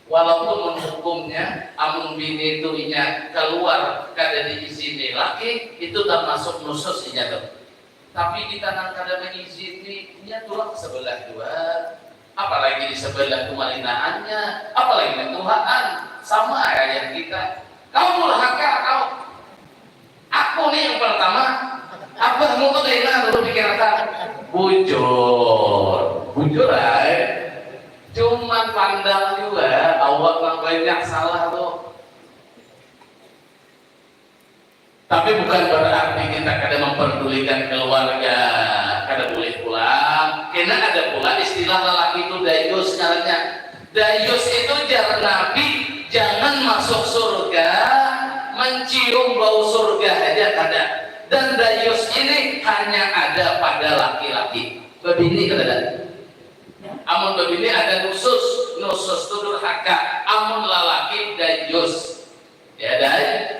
Walaupun mun hukumnya, amun bini tu inya keluar kada diizini laki, itu termasuk nusus inya tu. Tapi kita nang kada mengizini, inya tulak sebelah jua. Apalagi di sebelah tu marinaannya, apalagi nang tuhaan, sama ayah kita. Kau durhaka kau. Aku ni yang pertama, abahmu tu kaina dulu pikirakan. Bujur, bujur ai. Cuman pandang jua, awak nang banyak salah tu. Tapi bukan berarti kita kada memperdulikan keluarga, kada boleh pulang. Kena ada pula istilah lelaki itu dayus ngarannya. Dayus itu jar Nabi, jangan masuk surga mencium bau surga aja kada. Dan dayus ini hanya ada pada laki-laki. Bebini kada ada. Amun bebini ada nusus, nusus tu durhaka. Amun lalaki dayus. Ya, day.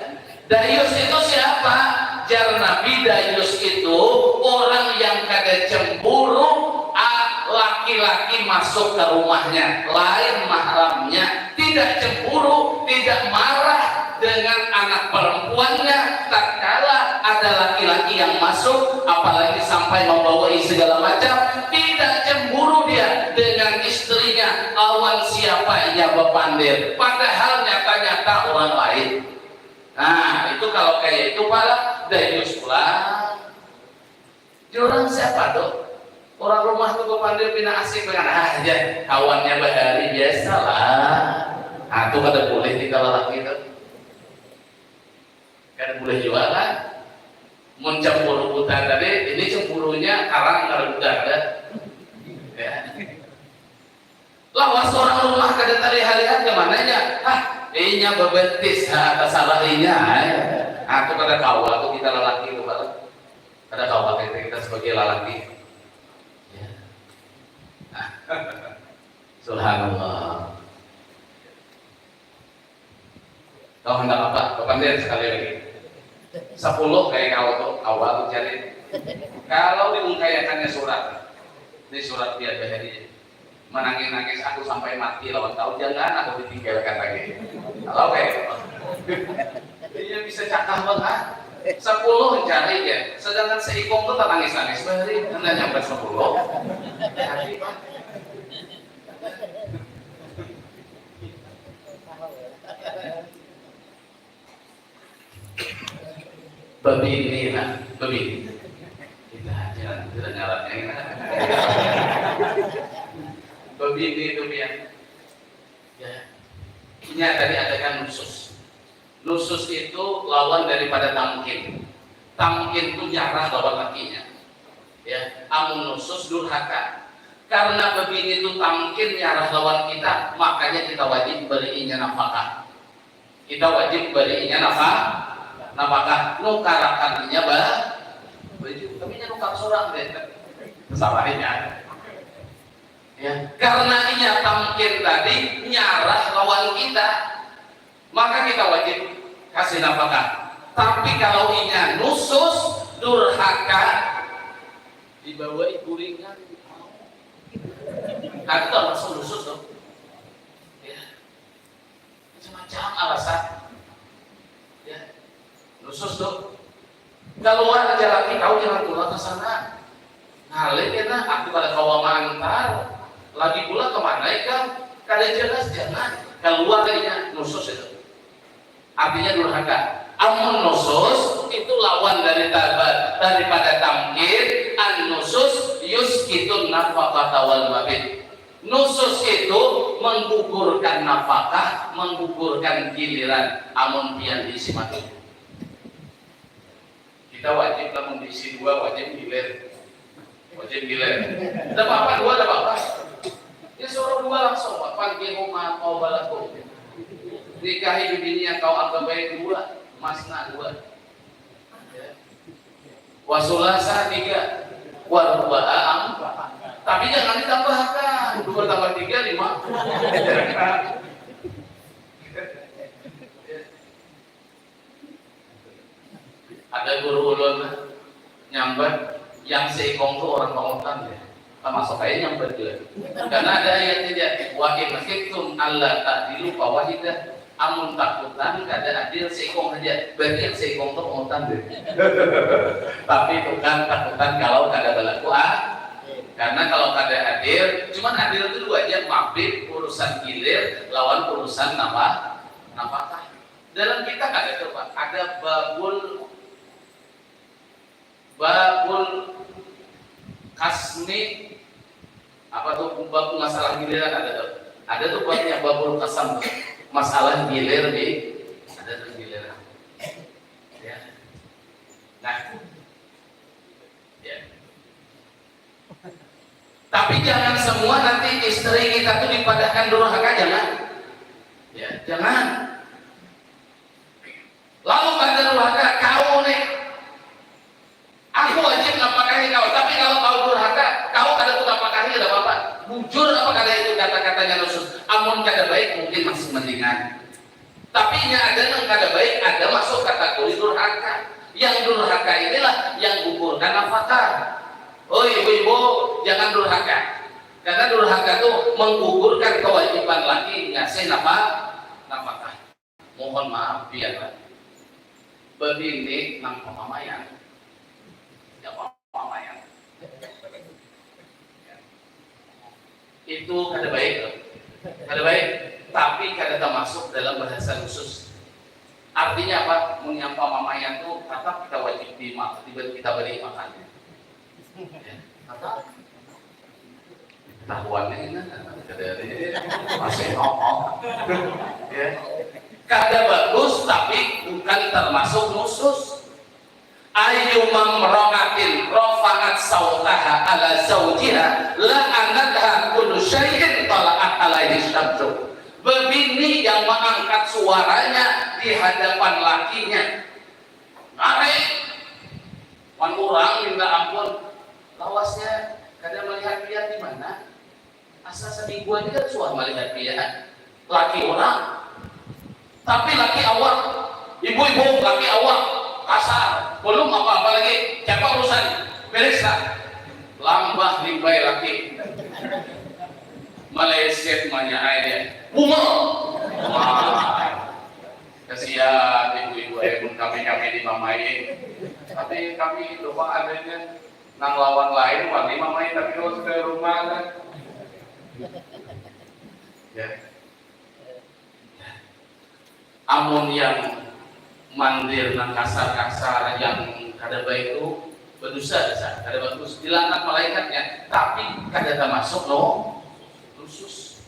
Dayus itu siapa? Jar Nabi, dayus itu orang yang kada cemburu, a, laki-laki masuk ke rumahnya, lain mahramnya, tidak cemburu, tidak marah dengan anak perempuannya tatkala ada laki-laki yang masuk, apalagi sampai membawai segala macam, tidak cemburu dia dengan istrinya, lawan siapa ia bepandir, padahal nyata-nyata orang lain. Nah, itu kalau kayak itu pala dayus pulang. Jurang siapa tuh? Orang rumah tuh bepandir pina asik dengan ah aja kawannya bahari, biasalah. Nah, itu kada boleh di kalau laki itu. Kada boleh juga kan? Mun cemburu buta tadi, ini cemburunya karang kada buta ada. Ya. Lawas orang rumah kada talihat-lihat ke mananya? Ah, inya bebetis, ha, tasarah inya ai. Aku kada kawa tu kita lalaki tu pala. Kada kawa kita, kita sebagai lalaki. Ya. Subhanallah. Kau hendak apa? Bepandir sekali lagi. Sepuluh kayak kau tuh, awal tuh cari. Kalau diungkayakannya surat, ini surat biar bahari. Menangis-nangis aku sampai mati lawan kau, jangan aku ditinggalkan lagi. Kalau kayak gitu. Iya bisa cakap banget. Sepuluh cari ya, sedangkan seikung tuh tak nangis-nangis bahari, hanya nyampe sepuluh. Jadi, Pak. Babini nah, babini. Kita aja, kita ngarannya kita. Babini itu pian. Ya. Ini tadi ada kan nusus. Nusus itu lawan daripada tamkin. Tamkin itu nyarah lawan lakinya. Ya, amun nusus durhaka. Karena babini itu tamkin nyarah lawan kita, makanya kita wajib berinya nafkah. Kita wajib beri inya nafkah, nafkah, nukarakan inya ba, baju. Tapi inya nukar surang deh. Salah inya. Ya, karena inya tamkin tadi nyarah lawan kita, maka kita wajib kasih nafkah. Tapi kalau inya nusus, durhaka, dibawai guringan, nah, itu termasuk nusus tuh. Ya. Macam-macam alasan. Ya. Nusus tuh. Keluar aja lagi, kau jangan pulang ke sana. Ngalih kena, aku kada kawa maantar. Lagi pula kemana ikam? Kada jelas, jangan. Keluar aja, nusus itu. Artinya durhaka. Amun nusus itu lawan dari tabat, daripada tamkin, an nusus yuskitun nafaqata wal mabit. Nusus itu menggugurkan nafkah, menggugurkan giliran. Amun pian diisi mati, kita wajib lah, mun diisi dua wajib gilir, wajib gilir. Tidak apa-apa, dua tidak apa-apa. Ya suruh dua langsung, "Fankihu ma taaba lakum." Nikahi bibini yang kau anggap baik dua, masna dua. Ya. Wasulasa tiga, warubaa empat. Tapi jangan ditambahkan, dua tambah tiga, lima. Ada guru ulun nyambat, yang seikong tu orang pangutan ya. Termasuk aja nyambat juga. Karena ada ayatnya dia, "Wa in khiftum alla ta'dilu fawahidah." Amun takutan kada adil, seikong saja. Berarti yang seikong tu pangutan deh. Tapi itu kan takutan kalau kada berlaku ah. Karena kalau kada adil, cuman adil itu dua aja, mabit urusan gilir lawan urusan nafkah, nafkah. Dalam kitab ada tuh, Pak, ada babul, babul kasmi, apa tuh, bab masalah giliran ada tuh. Ada tuh babnya babul kasam tuh. Masalah gilir di, ada tuh giliran. Ya. Nah, ya. Tapi jangan semua nanti istri kita tuh dipadahkan durhaka, jangan. Ya, jangan. Lalu kada durhaka, kau nih, aku wajib nafkahi kau, tapi kalau kau durhaka, kau kada ku nafkahi, kada apa-apa. Bujur apa kada itu kata-katanya nusus? Amun kada baik mungkin masih mendingan. Tapi nya ada nang kada baik, ada masuk kategori durhaka. Yang durhaka inilah yang gugurkan nafkah. Oi ibu-ibu, jangan durhaka. Karena durhaka tuh menggugurkan kewajiban laki ngasih nafkah, nafkah. Mohon maaf, biar babini nang pamamaian. Ya, pamamaian. Itu kada baik, loh. Kada baik, tapi kada termasuk dalam bahasa khusus. Artinya apa? Mun yang pamamaian tuh tetap kita wajib di, kita beri makan. Ya, tetap. Tahuannya ini, kada ada, masih ngomong. Ya. Kada bagus, tapi bukan termasuk nusus. Ayyuma mra'atin rafa'at sautaha ala zaujiha la'anatha kullu syai'in tala'at alaihi syamsu. Bebini yang mengangkat suaranya di hadapan lakinya. Ngarih. Wan urang minta ampun. Lawasnya kada melihat lihat di mana. Asa saminggu aja kan suah malihat pian laki urang. Tapi laki awak, ibu-ibu laki awak kasar, belum apa-apa lagi, siapa urusan, beres lah. Lambah limbai laki. Meleset manya aja. Bunga. Wah. Kasihan ibu-ibu, eh, mun kami-kami dimamai. Tapi kami lupa adanya. Nang lawan lain wani mamai tapi kalau sudah rumah kan. Ya. Amun yang mandir nang kasar-kasar yang kada baik itu berdosa dasar, kada bagus, dilanat malaikatnya, tapi kada termasuk no khusus.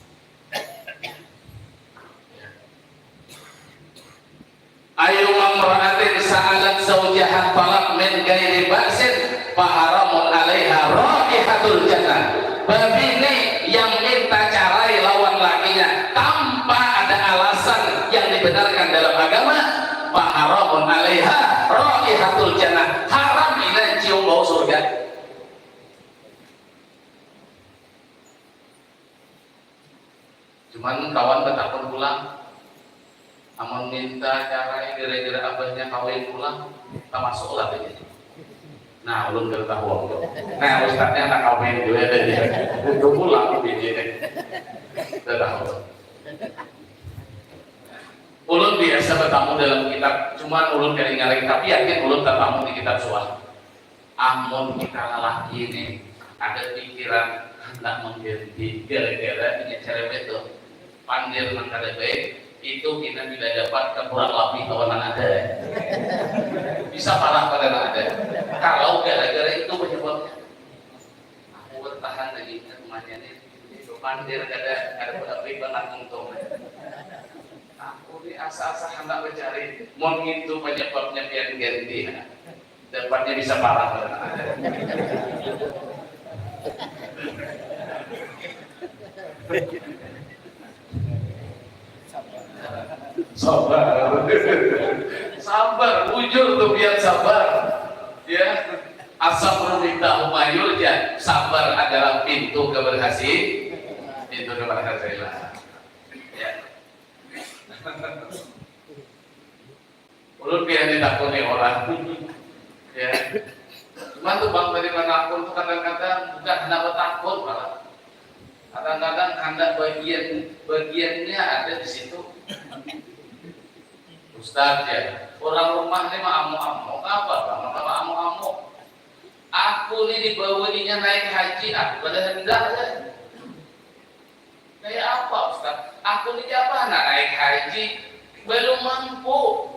Ayu mamra'atin sa'alat zaujaha talak min gairi ba'sin faharamun alaiha raihatul jannah. Babini yang minta carai lawan lakinya tanpa ada alasan yang dibenarkan dalam agama, faharamun alaiha raihatul jannah. Haram ina cium bau surga. Cuman kawan batakun pulang, amun minta carai gara-gara abahnya kawin pulang, tamasuk lah ini. Nah, ulun kada tahu aku. Nah, ustadznya anak kawin juga ada dia. Itu pulang bini nih. Kada tahu. Ulun biasa bertamu dalam kitab, cuman ulun kada ingat lagi, tapi yakin ulun tatamu di kitab suah. Amun kita lalaki nih, ada pikiran handak mengganti gara-gara inya cerewet tuh, pandir nang kada baik, itu pina bila dapat kakurang lapih lawan nang ada. Bisa parah pada nang ada. Kalau gara-gara itu penyebabnya. Aku bertahan lagi ingat rumahnya nih. Itu pandir kada kada berapik banget untung. Aku ni asa-asa handak mencari, mun ngintu penyebabnya pian ganti, dapatnya bisa parah. Sabar. Sabar, bujur tu pian sabar. Ya, asam rumit tahu mayur ja. Sabar adalah pintu keberhasil, pintu keberhasilan. Ya. Ulun pian ditakuni orang. Ya. Cuman tuh bang, dari mana akun tuh kadang-kadang bukan handak batakun malah. Kadang-kadang handak bagian bagiannya ada di situ. Ustaz ya, orang rumah ini mah amuk-amuk apa bang? Apa amuk-amuk? Aku ini dibawainya naik haji, aku kada hendak ya. Kayak apa Ustaz? Aku ni apa anak naik haji belum mampu.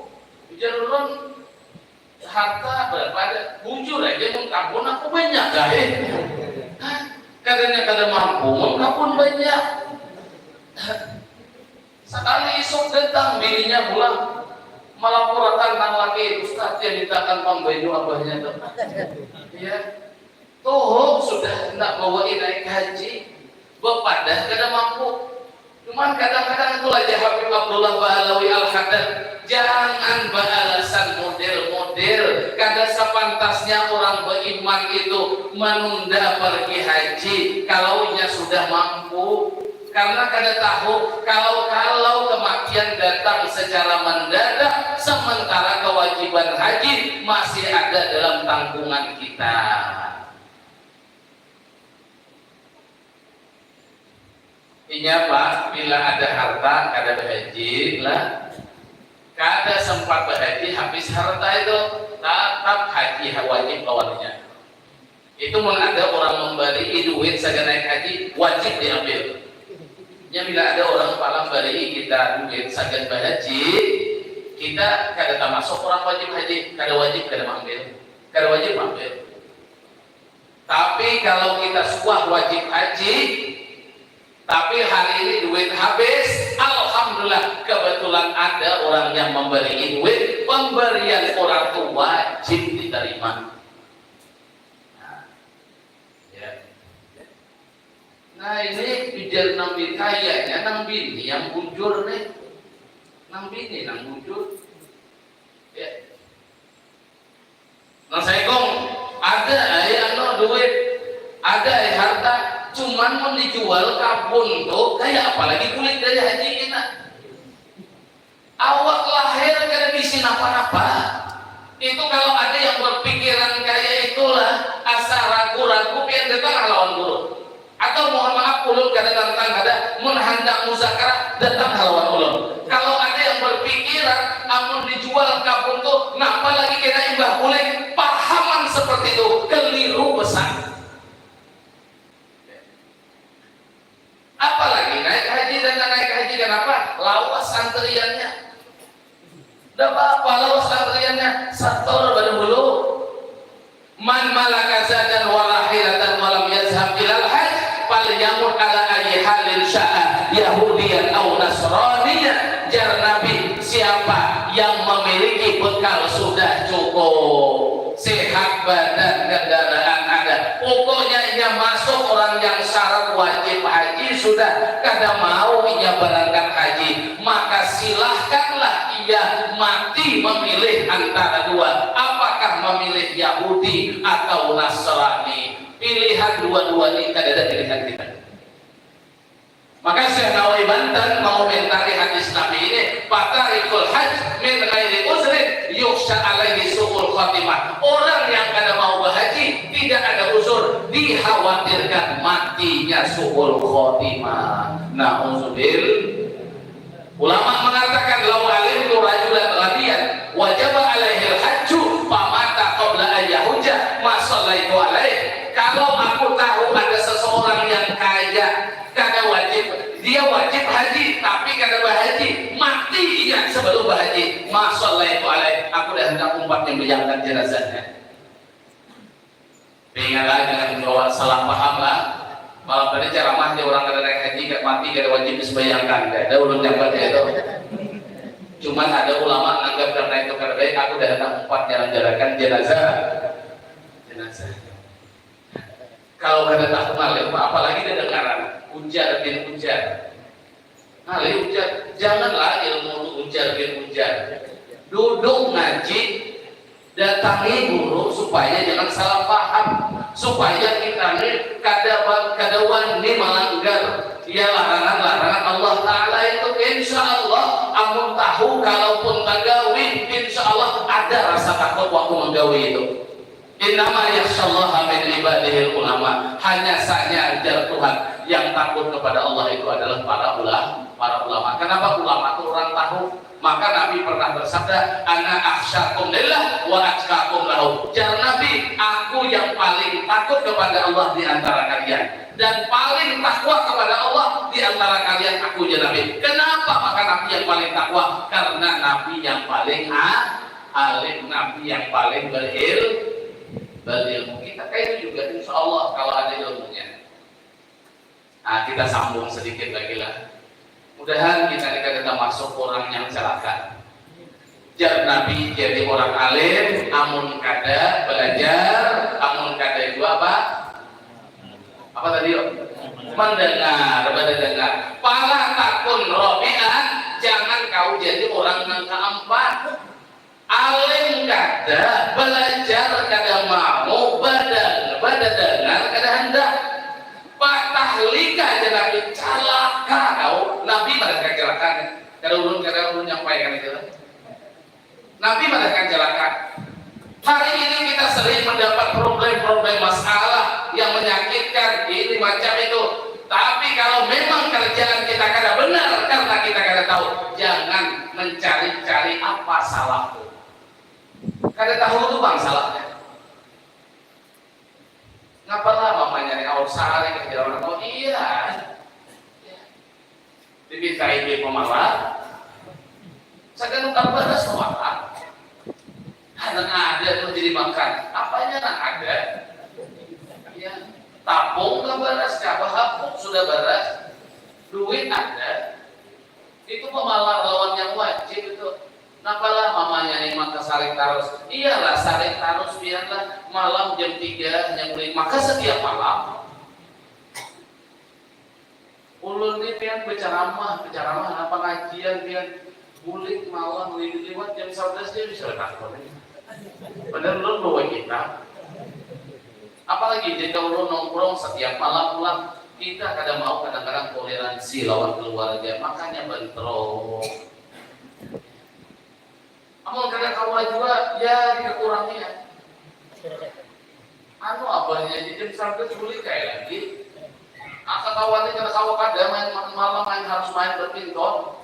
Ujar ulun harta berapa ada? Bujur aja mun kabun aku banyak dah eh. Hah? Kadanya kada mampu mun kabun banyak. Sekali isuk datang bininya pulang melaporkan nang laki Ustaz yang mintakan pambanyu abahnya tuh. Ya. Tuh sudah hendak bawa naik haji, bepadah kada mampu. Cuman kadang-kadang itulah aja Habib Abdullah Bahalawi Al-Haddad, jangan beralasan model-model. Kada sepantasnya orang beriman itu menunda pergi haji kalau inya sudah mampu. Karena kada tahu kalau kalau kematian datang secara mendadak sementara kewajiban haji masih ada dalam tanggungan kita. Inya pak, bila ada harta kada bahaji lah, kada sempat bahaji habis harta itu, tatap haji wajib lawan inya. Itu mun ada orang membari duit sagan naik haji wajib diambil. Nya bila ada orang palang bari kita duit sagan bahaji, kita kada tamasuk orang wajib haji, kada wajib kada maambil, kada wajib maambil. Tapi kalau kita suah wajib haji, tapi hari ini duit habis, alhamdulillah kebetulan ada orang yang memberi duit, pemberian orang tu wajib diterima. Nah, ya. Nah ini ujar nang bini, kayaknya nang bini yang bujur nih, nang bini nang bujur. Ya. Nah saikung ada ai anu duit, ada ai harta, cuman mun dijual kabun tu kaya apa lagi kulit dari haji kena. Awak lahir kada bisi napa-napa. Itu kalau ada yang berpikiran kaya itulah asa ragu-ragu pian datang lawan guru. Atau mohon maaf ulun kada nantang kada mun handak muzakarah datang ha lawan ulun. Kalau ada yang berpikiran amun dijual kabun tu napa lagi kena imbah bulik, pahaman seperti itu keliru besar. Apalagi naik haji dan naik haji kenapa? Lawas antriannya. Ndak apa-apa lawas antriannya sator badahulu. Man malaka zadan wa rahilatan wa lam yazhab ilal hajj falyamut ala ayyi halin sya'a yahudiyan au nasraniyan. Jar Nabi, siapa yang memiliki bekal sudah cukup, sehat badan, kendaraan ada, pokoknya inya masuk orang yang syarat wajib haji sudah, kada mau inya berangkat haji, maka silahkanlah ia mati memilih antara dua, apakah memilih Yahudi atau Nasrani. Pilihan dua-dua ini kadada pilihan kita. Maka Syekh Nawawi Banten mengomentari hadis Nabi ini, "Fatarikul hajj min ghairi uzrin yukhsha alaihi su'ul khatimah." Orang yang kada mau berhaji, tidak ada uzur, dikhawatirkan matinya su'ul khatimah. Nauzubillah. Ulama mengatakan, "Lau alimtu rajulan ghaniyan wajaba alaihil hajju famata qabla an yahujja ma shallaitu alaih." Kalau aku tahu ada seseorang yang kaya, kada wajib, dia wajib haji tapi kada bahaji, mati inya sebelum bahaji, ma shallaitu alaih, aku dah handak umpat nyambahyangkan jenazahnya. Ingatlah, jangan membawa salah paham lah. Malam tadi ceramah di orang kada naik haji, kada mati, kada wajib disembahyangkan. Kada ada ulun nyambat itu. Cuman ada ulama nganggap karena itu kada baik, aku dah handak umpat nyaran-jarakan jenazah. Jenazah. Kalau kada tahu ngalir, apalagi didengaran ujar bin ujar. Nah, ujar, janganlah ilmu tu ujar bin ujar. Duduk ngaji, datangi guru supaya jangan salah paham, supaya kita ni kada ba- kada wani melanggar ya larangan-larangan Allah Taala itu. Insya Allah, amun tahu kalaupun tagawi, insya Allah ada rasa takut waktu menggawi itu. Innama yakhsyallaha min ibadihil ulama. Hanya saja jar Tuhan, yang takut kepada Allah itu adalah para ulama, para ulama. Kenapa ulama itu orang tahu? Maka Nabi pernah bersabda, "Ana akhsyakum lillah wa atqakum lahu." Jar Nabi, "Aku yang paling takut kepada Allah di antara kalian dan paling takwa kepada Allah di antara kalian, aku," jar Nabi. Kenapa maka Nabi yang paling takwa? Karena Nabi yang paling a- alim, Nabi yang paling beril berilmu. Kita kayak itu juga, insya Allah, kalau ada ilmunya. Nah, kita sambung sedikit lagi lah. Mudahan kita ini kada termasuk orang yang celaka. Jar Nabi, jadi orang alim, amun kada belajar, amun kada jua apa? Apa tadi yuk? Mendengar, mendengar. Pala takun robian, jangan kau jadi orang yang keempat. Alim kada, belajar kada mau, badan badadangar kada handak. Patah lika aja Nabi, calaka kau. Nabi madahkan calaka nih. Kada ulun, kada ulun nyampaikan itu. Nabi madahkan calaka. Hari ini kita sering mendapat problem-problem masalah yang menyakitkan, ini macam itu. Tapi kalau memang kerjaan kita kada benar karena kita kada tahu, jangan mencari-cari apa salahku. Kada tahu tu bang salahnya. Ngapa lah mamanya nih aur sehari kerja orang tahu? Iya. Dimintai duit pemalar, sagan nukar beras pemalar. Nah, nang ada tuh jadi makan. Apanya nang ada? Ya, tapung ke beras, apa hapuk sudah beras, duit ada. Itu pemalar lawan yang wajib itu. Napalah mamanya nih maka sarik tarus? Iyalah sarik tarus, biarlah malam jam tiga hanya mulai maka setiap malam. Ulun ni pian berceramah, berceramah nah pengajian pian bulik malam liwat jam sebelas dia bisa takut. Padahal ulun bawa kitab. Apalagi jika ulun nongkrong setiap malam pulang, kita kada mau kadang-kadang toleransi lawan keluarga, makanya bentrok. Amun kada kawa jua, ya dikurangi ya. Anu abahnya aja jam sampai sulit kayak lagi. Aka kawa ni kada kawa kada main ma- malam main harus main badminton.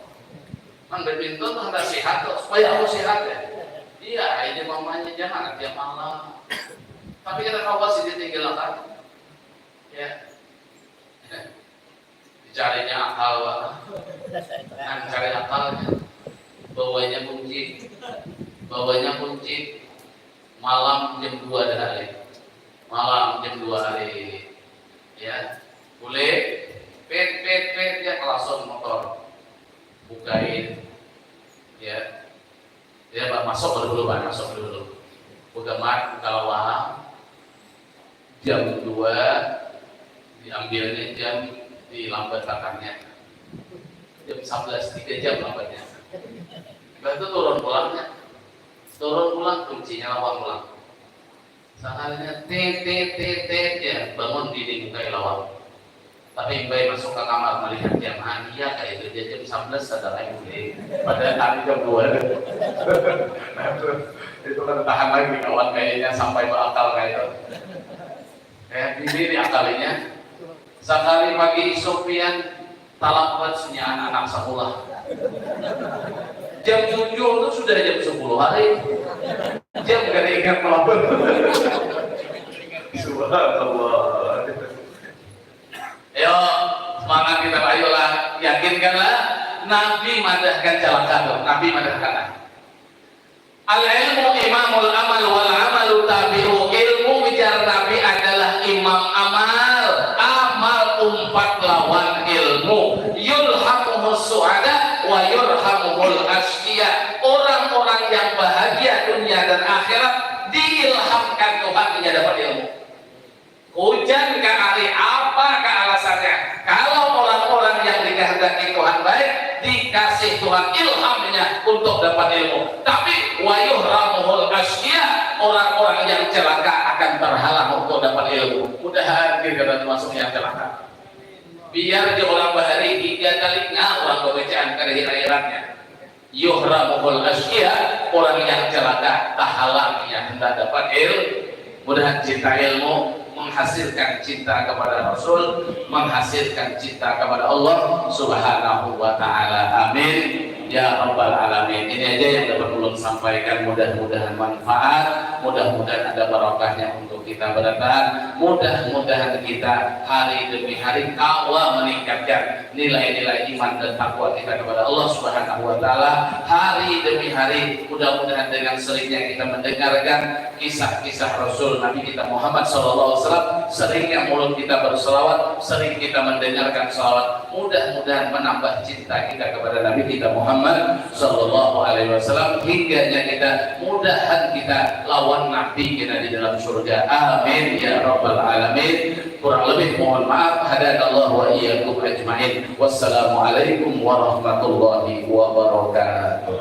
Main badminton tuh hendak sehat tuh supaya aku sehat ya. Iya, ini mamanya jangan tiap malam. Tapi kada kawa sih ditinggalkan. Ya. Dicarinya akal, Pak. Nah, cari akalnya. Bawanya kunci. Bawanya kunci. Malam jam dua dah hari. Malam jam dua hari. Ya. Boleh. Pet, pet, pet, ya, kelason motor. Bukain. Ya. Ya, Pak, masuk dulu, Pak, masuk dulu. Buka mat, buka lawang. Jam dua diambilnya jam dilambatakannya. Jam sebelas, tiga jam lambatnya. Imbah itu turun pulangnya. Turun pulang, kuncinya lawang pulang. Sakalinya tet, tet, tet, tet, ya, bangun dinding muka lawang. Tapi imbah masuk ka kamar malihat jam, ah, iya kaya itu ja, jam sabelas sadar ai mulai. Padahal tadi jam dua. Nah, itu, itu kada tahan lagi kawan kayanya sampai baakal kaya itu. Kaya bini diakalinya. Sakali pagi isuk pian talak banget sunyaan anak sakulah. Jam tujuh tu sudah jam sepuluh hari. Jam kada ingat melampau. Subhanallah. Yo, semangat kita, ayolah, yakinkanlah. Nabi madahkan calaka tu, Nabi madahkan. Al ilmu imamul amal wal amalu tabi'u. Ilmu, ujar Nabi, adalah imam amal. Amal umpat lawan ilmu. Yulhamuhus su'ada wa yurhamuhul asqiya. Orang-orang yang bahagia dunia dan akhirat diilhamkan Tuhan inya dapat ilmu. Hujan ka ari, apa ka alasannya? Kalau orang-orang yang dikehendaki Tuhan baik, dikasih Tuhan ilhamnya untuk dapat ilmu. Tapi, wa yuhramuhul asqiya, orang-orang yang celaka akan terhalang untuk dapat ilmu. Mudahan kita termasuk yang celaka. Biar di orang bahari tiga kali ngah orang bacaan kada hira-hiratnya. Yuhramuhul asqiya, orang yang celaka, tahalang ia hendak dapat il-, mudahan cinta ilmu menghasilkan cinta kepada Rasul, menghasilkan cinta kepada Allah Subhanahu wa Ta'ala. Amin ya Rabbal Alamin. Ini aja yang dapat ulun sampaikan, mudah-mudahan manfaat, mudah-mudahan ada barokahnya untuk kita berataan, mudah-mudahan kita hari demi hari kawa meningkatkan nilai-nilai iman dan takwa kita kepada Allah Subhanahu wa Ta'ala hari demi hari. Mudah-mudahan dengan seringnya kita mendengarkan kisah-kisah Rasul Nabi kita Muhammad sallallahu alaihi wasallam, seringnya mulut kita berselawat, sering kita mendengarkan selawat, mudah-mudahan menambah cinta kita kepada Nabi kita Muhammad sallallahu alaihi wasallam, hingganya kita, mudahan kita lawan Nabi kita di dalam surga. Amin ya rabbal alamin. Kurang lebih mohon maaf. Hadanallahu wa iyyakum ajmain. Wassalamualaikum warahmatullahi wabarakatuh.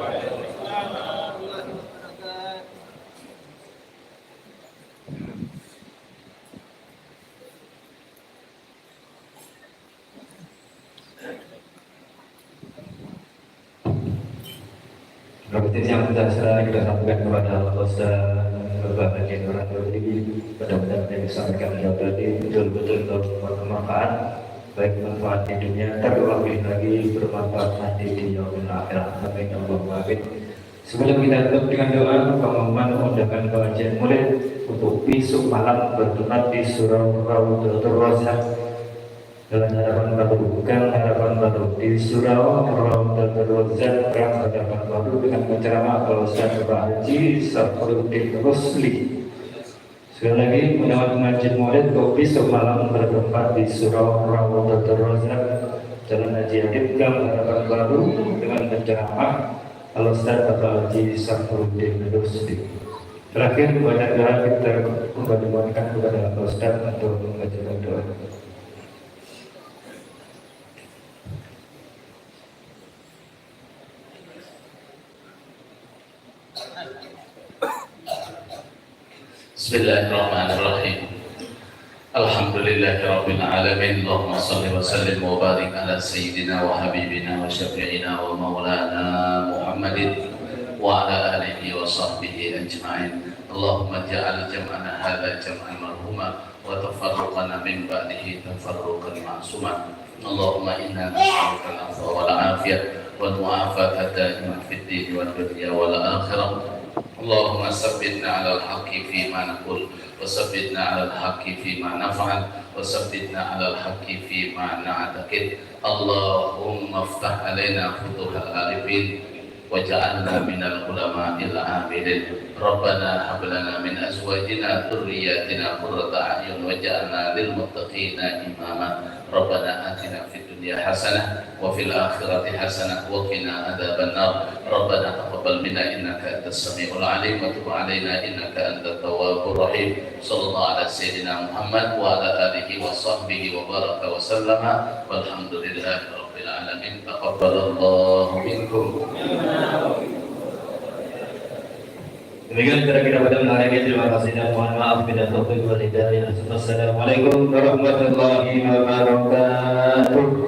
Berarti yang kita serahkan, kita sampaikan kepada Allah Ustaz, Bapak Haji Nur Abdul Halim, mudah-mudahan apa yang disampaikan beliau tadi betul-betul bermanfaat, baik manfaat di dunia, tapi lebih lagi bermanfaat nanti di yaumil akhirah. Amin, Allahumma amin. Sebelum kita tutup dengan doa, pengumuman undangan pengajian mulai untuk besok malam bertempat di Surau Raudhatul Razak. Dalam harapan baru, gang harapan baru di Surau, Raudhatul Razak, gang harapan baru dengan penceramah Bapak Ustaz Bapak Haji Safruddin Rusli. Sekali lagi, undangan pengajian mulai untuk besok malam bertempat di Surau Raudhatul Razak, Jalan Haji Adib, gang harapan baru dengan penceramah Al Ustaz Bapak Haji Safruddin Rusdi. Terakhir, banyak doa kita kembali mohonkan kepada Al Ustaz untuk membacakan doa. Bismillahirrahmanirrahim. Alhamdulillahirabbil alamin. Allahumma shalli wa sallim wa barik ala sayyidina wa habibina wa syafi'ina wa maulana Muhammadin wa ala alihi wa sahbihi ajma'in. Allahumma ja'al jam'ana hadza jam'an marhuma wa tafarruqana min ba'dihi tafarruqan ma'suma. Allahumma inna nas'aluka al-afwa wal afiyah wal mu'afata daimah fid dini wad dunya wal akhirah. Allahumma sabbitna alal haqqi fima naqul, wa sabbitna alal haqqi fima naf'al, wa sabbitna alal haqqi fima na'taqid. Allahumma iftah alaina futuhal arifin, waj'alna minal ulama'il amilin. Rabbana hab lana min azwajina dzurriyyatina qurrata a'yun waj'alna lil muttaqina imama. Rabbana atina fid dunya hasanah wa fil akhirati hasanah wa qina adzabannar. Rabbana taqabbal minna innaka antas samiul alim wa tub alaina innaka antat tawwabur rahim. Sallallahu ala sayyidina Muhammad wa ala alihi wa sahbihi wa baraka wa sallama. Walhamdulillahi rabbil alamin. Taqabbalallahu minkum. Demikian kira-kira pada malam hari ini. Terima kasih dan mohon maaf bila taufik wal hidayah. Wassalamualaikum warahmatullahi wabarakatuh.